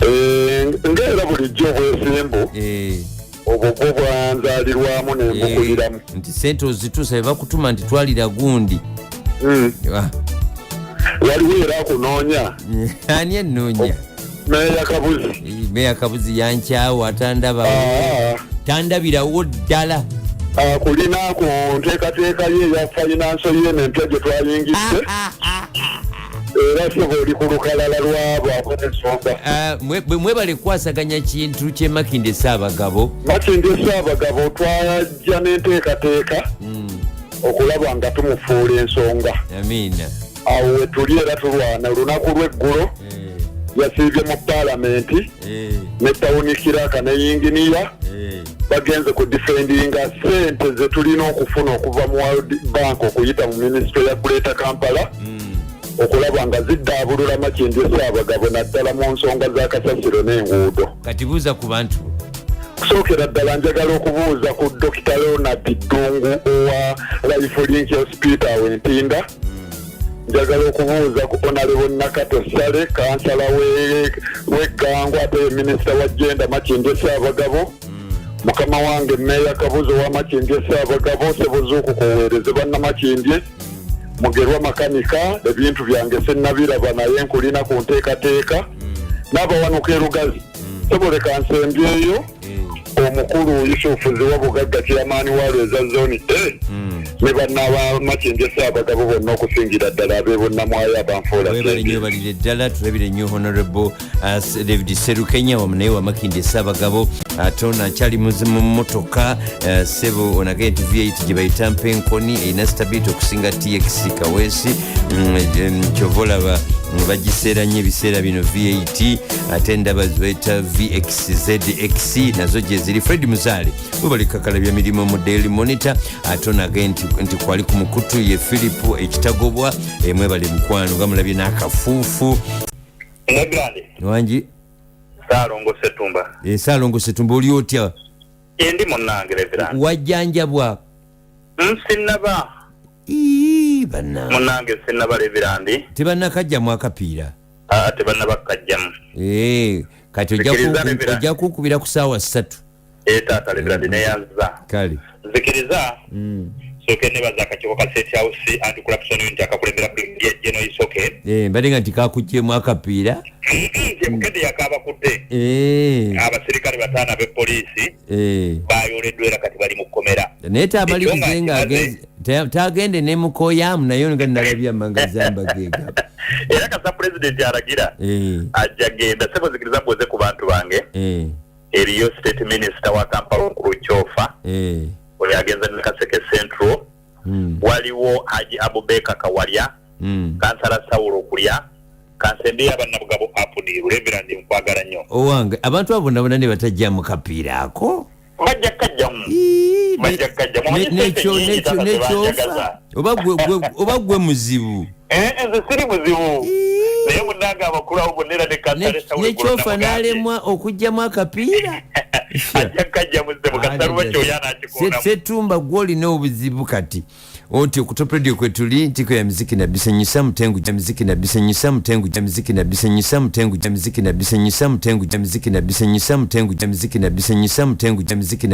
Eh, ngaera bulijjo obwesimbu obwo bwo bwanzaalirwamu nembukuliramu. Nti sente ozituusa, bebakutuma nti twalira gundi. Ah, Waliwo era akunoonya. Ani ennoonya? Meeya Kabuzi. Meeya Kabuzi yankyawa, atandaba. Ah, Tandabirawo ddala. Akulina ku nteekateeka ye eya finance yeno empya gye twayingidde, era seba oli ku lukalala lwabo ab'ensonga. Ah, bwe mwebale kukwasaganya kintu ky'e Makindye Ssaabagabo. Makindye Ssaabagabo twajja n'enteekateeka okulaba nga tumufuula ensonga. Amiina. Awo wetuli era tulwana. Olunaku lw'eggulo yasiibye mu paalamenti ne town clerk ne yinginiya, bagenze ku defendinga sente ze tulina okufuna okuva mu World Bank okuyita mu minisitule ya Greater Kampala, okulaba nga ziddaabulula Makindye Ssaabagabo, naddala mu nsonga za kasasiro n'enguudo. Kati buuza ku bantu. Kusookera ddala njagala okubuuza ku Dr Leonard Ddungu owa Life Link Hospital Entinda. Njagala okubuuza ku Honorable Nakato Sale, kansala w'Eggango, ate ye minisita wa gender Makindye Ssaabagabo. Mukama wange Meeya Kabuzi owa Makindye Ssaabagabo, sebuzuuku kuweereze bannamakindye. Mugerwa Makanika, ebintu byange sinnabiraba naye nkulina ku nteekateeka. N'abawanuka erugazi, soboleka nsembyeyo omukulu Yusufu Ziwa Bugagga, chairman wa Lweza Zone A, ne bannabamakindye Ssaabagabo bonna, okusingira ddala ab'ebonnamwayo abanfuula. Webale nnyo, balire ddala. Tulabire nnyo Honorable David Serukenya wamu naye wamakindye Ssaabagabo. Ate ono akyali mu mmotoka, sebo onagaye nti V8 gye bayita mpenkoni erina stability okusinga TX Kaweesi. Kyova olaba bagiseera nnyo ebiseera bino V8. Ate ndaba zibayita VXZX nazo gye ziri. Fred Muzaale, webale kakalabya mirimu mu Daily Monitor. Ate onagaye nti kwali ku mukutu ye Philip Ekitagobwa. Mwebale mukwano, nga mulabye n'akafuufu. Negrande. Wangi. Saalongo Setumba. Saalongo Setumba, oli otya? Endi munnange, Reverend. Wajjanjabwa? Sinnaba. Ii, banna. Munnange sinnaba, Reverend. Tebannakajjamu akapiira? Aa, tebannaba kukajjamu. Kati ojja Zikiriza, Reverend. Ojja kukubira ku saawa 3. Ee taata Reverend, neyanziza. Kale. Nzikiriza sooke nebaza akakiiko ka State House Anti Corruption Unit akakulembera Brigadier General Isoke. Mbadde nga nti kakuggyemu akapiira. Nti Bukedde yakabakudde. Abasirikale bataano ab'epoliisi bayoleddwa era kati bali mu kkomera. Naye tamalirize Ekyo nga nga agenze tagende ne mukoyamu naye nga nalabye amangazamba gega. Era kasa pulezidenti alagira ajja genda. Sebo, zikiriza mbuuze ku bantu bange. Eriyo state minister wa Kampala omukulu Kyofa, oyo agenze Nakaseke Central. Waliwo Haji Abubeka Kawalya, kansala Sawulo Okulya, kansembeyo abannabugabo apudiru. Reverend, nkwagala nnyo. Owange, abantu abo bonna bonna ne batajjamu kapiira ako? Bajja kajjamu. Ii, Bajja kajjamu. Omanyi sente nyingi tata nekyofa. zebanjagaza. Oba gwe muzibu? Eh, nze siri muzibu, naye munnange abakulu abo bonna era ne kansala Sawulo Nekyofa n'alemwa okugjamu akapiira. Ajja kajjamu ssebo, kasaluba kyoyo anakikonamu. Setumba, gwe olina obuzibu. Kati oti ku Top Radio kwe tuli, ntiko ya muziki na bisenyusa mutengu ja muziki na bisenyusa mutengu ja muziki na bisenyusa mutengu ja muziki na bisenyusa mutengu ja muziki na bisenyusa mutengu ja muziki na bisenyusa mutengu ja muziki na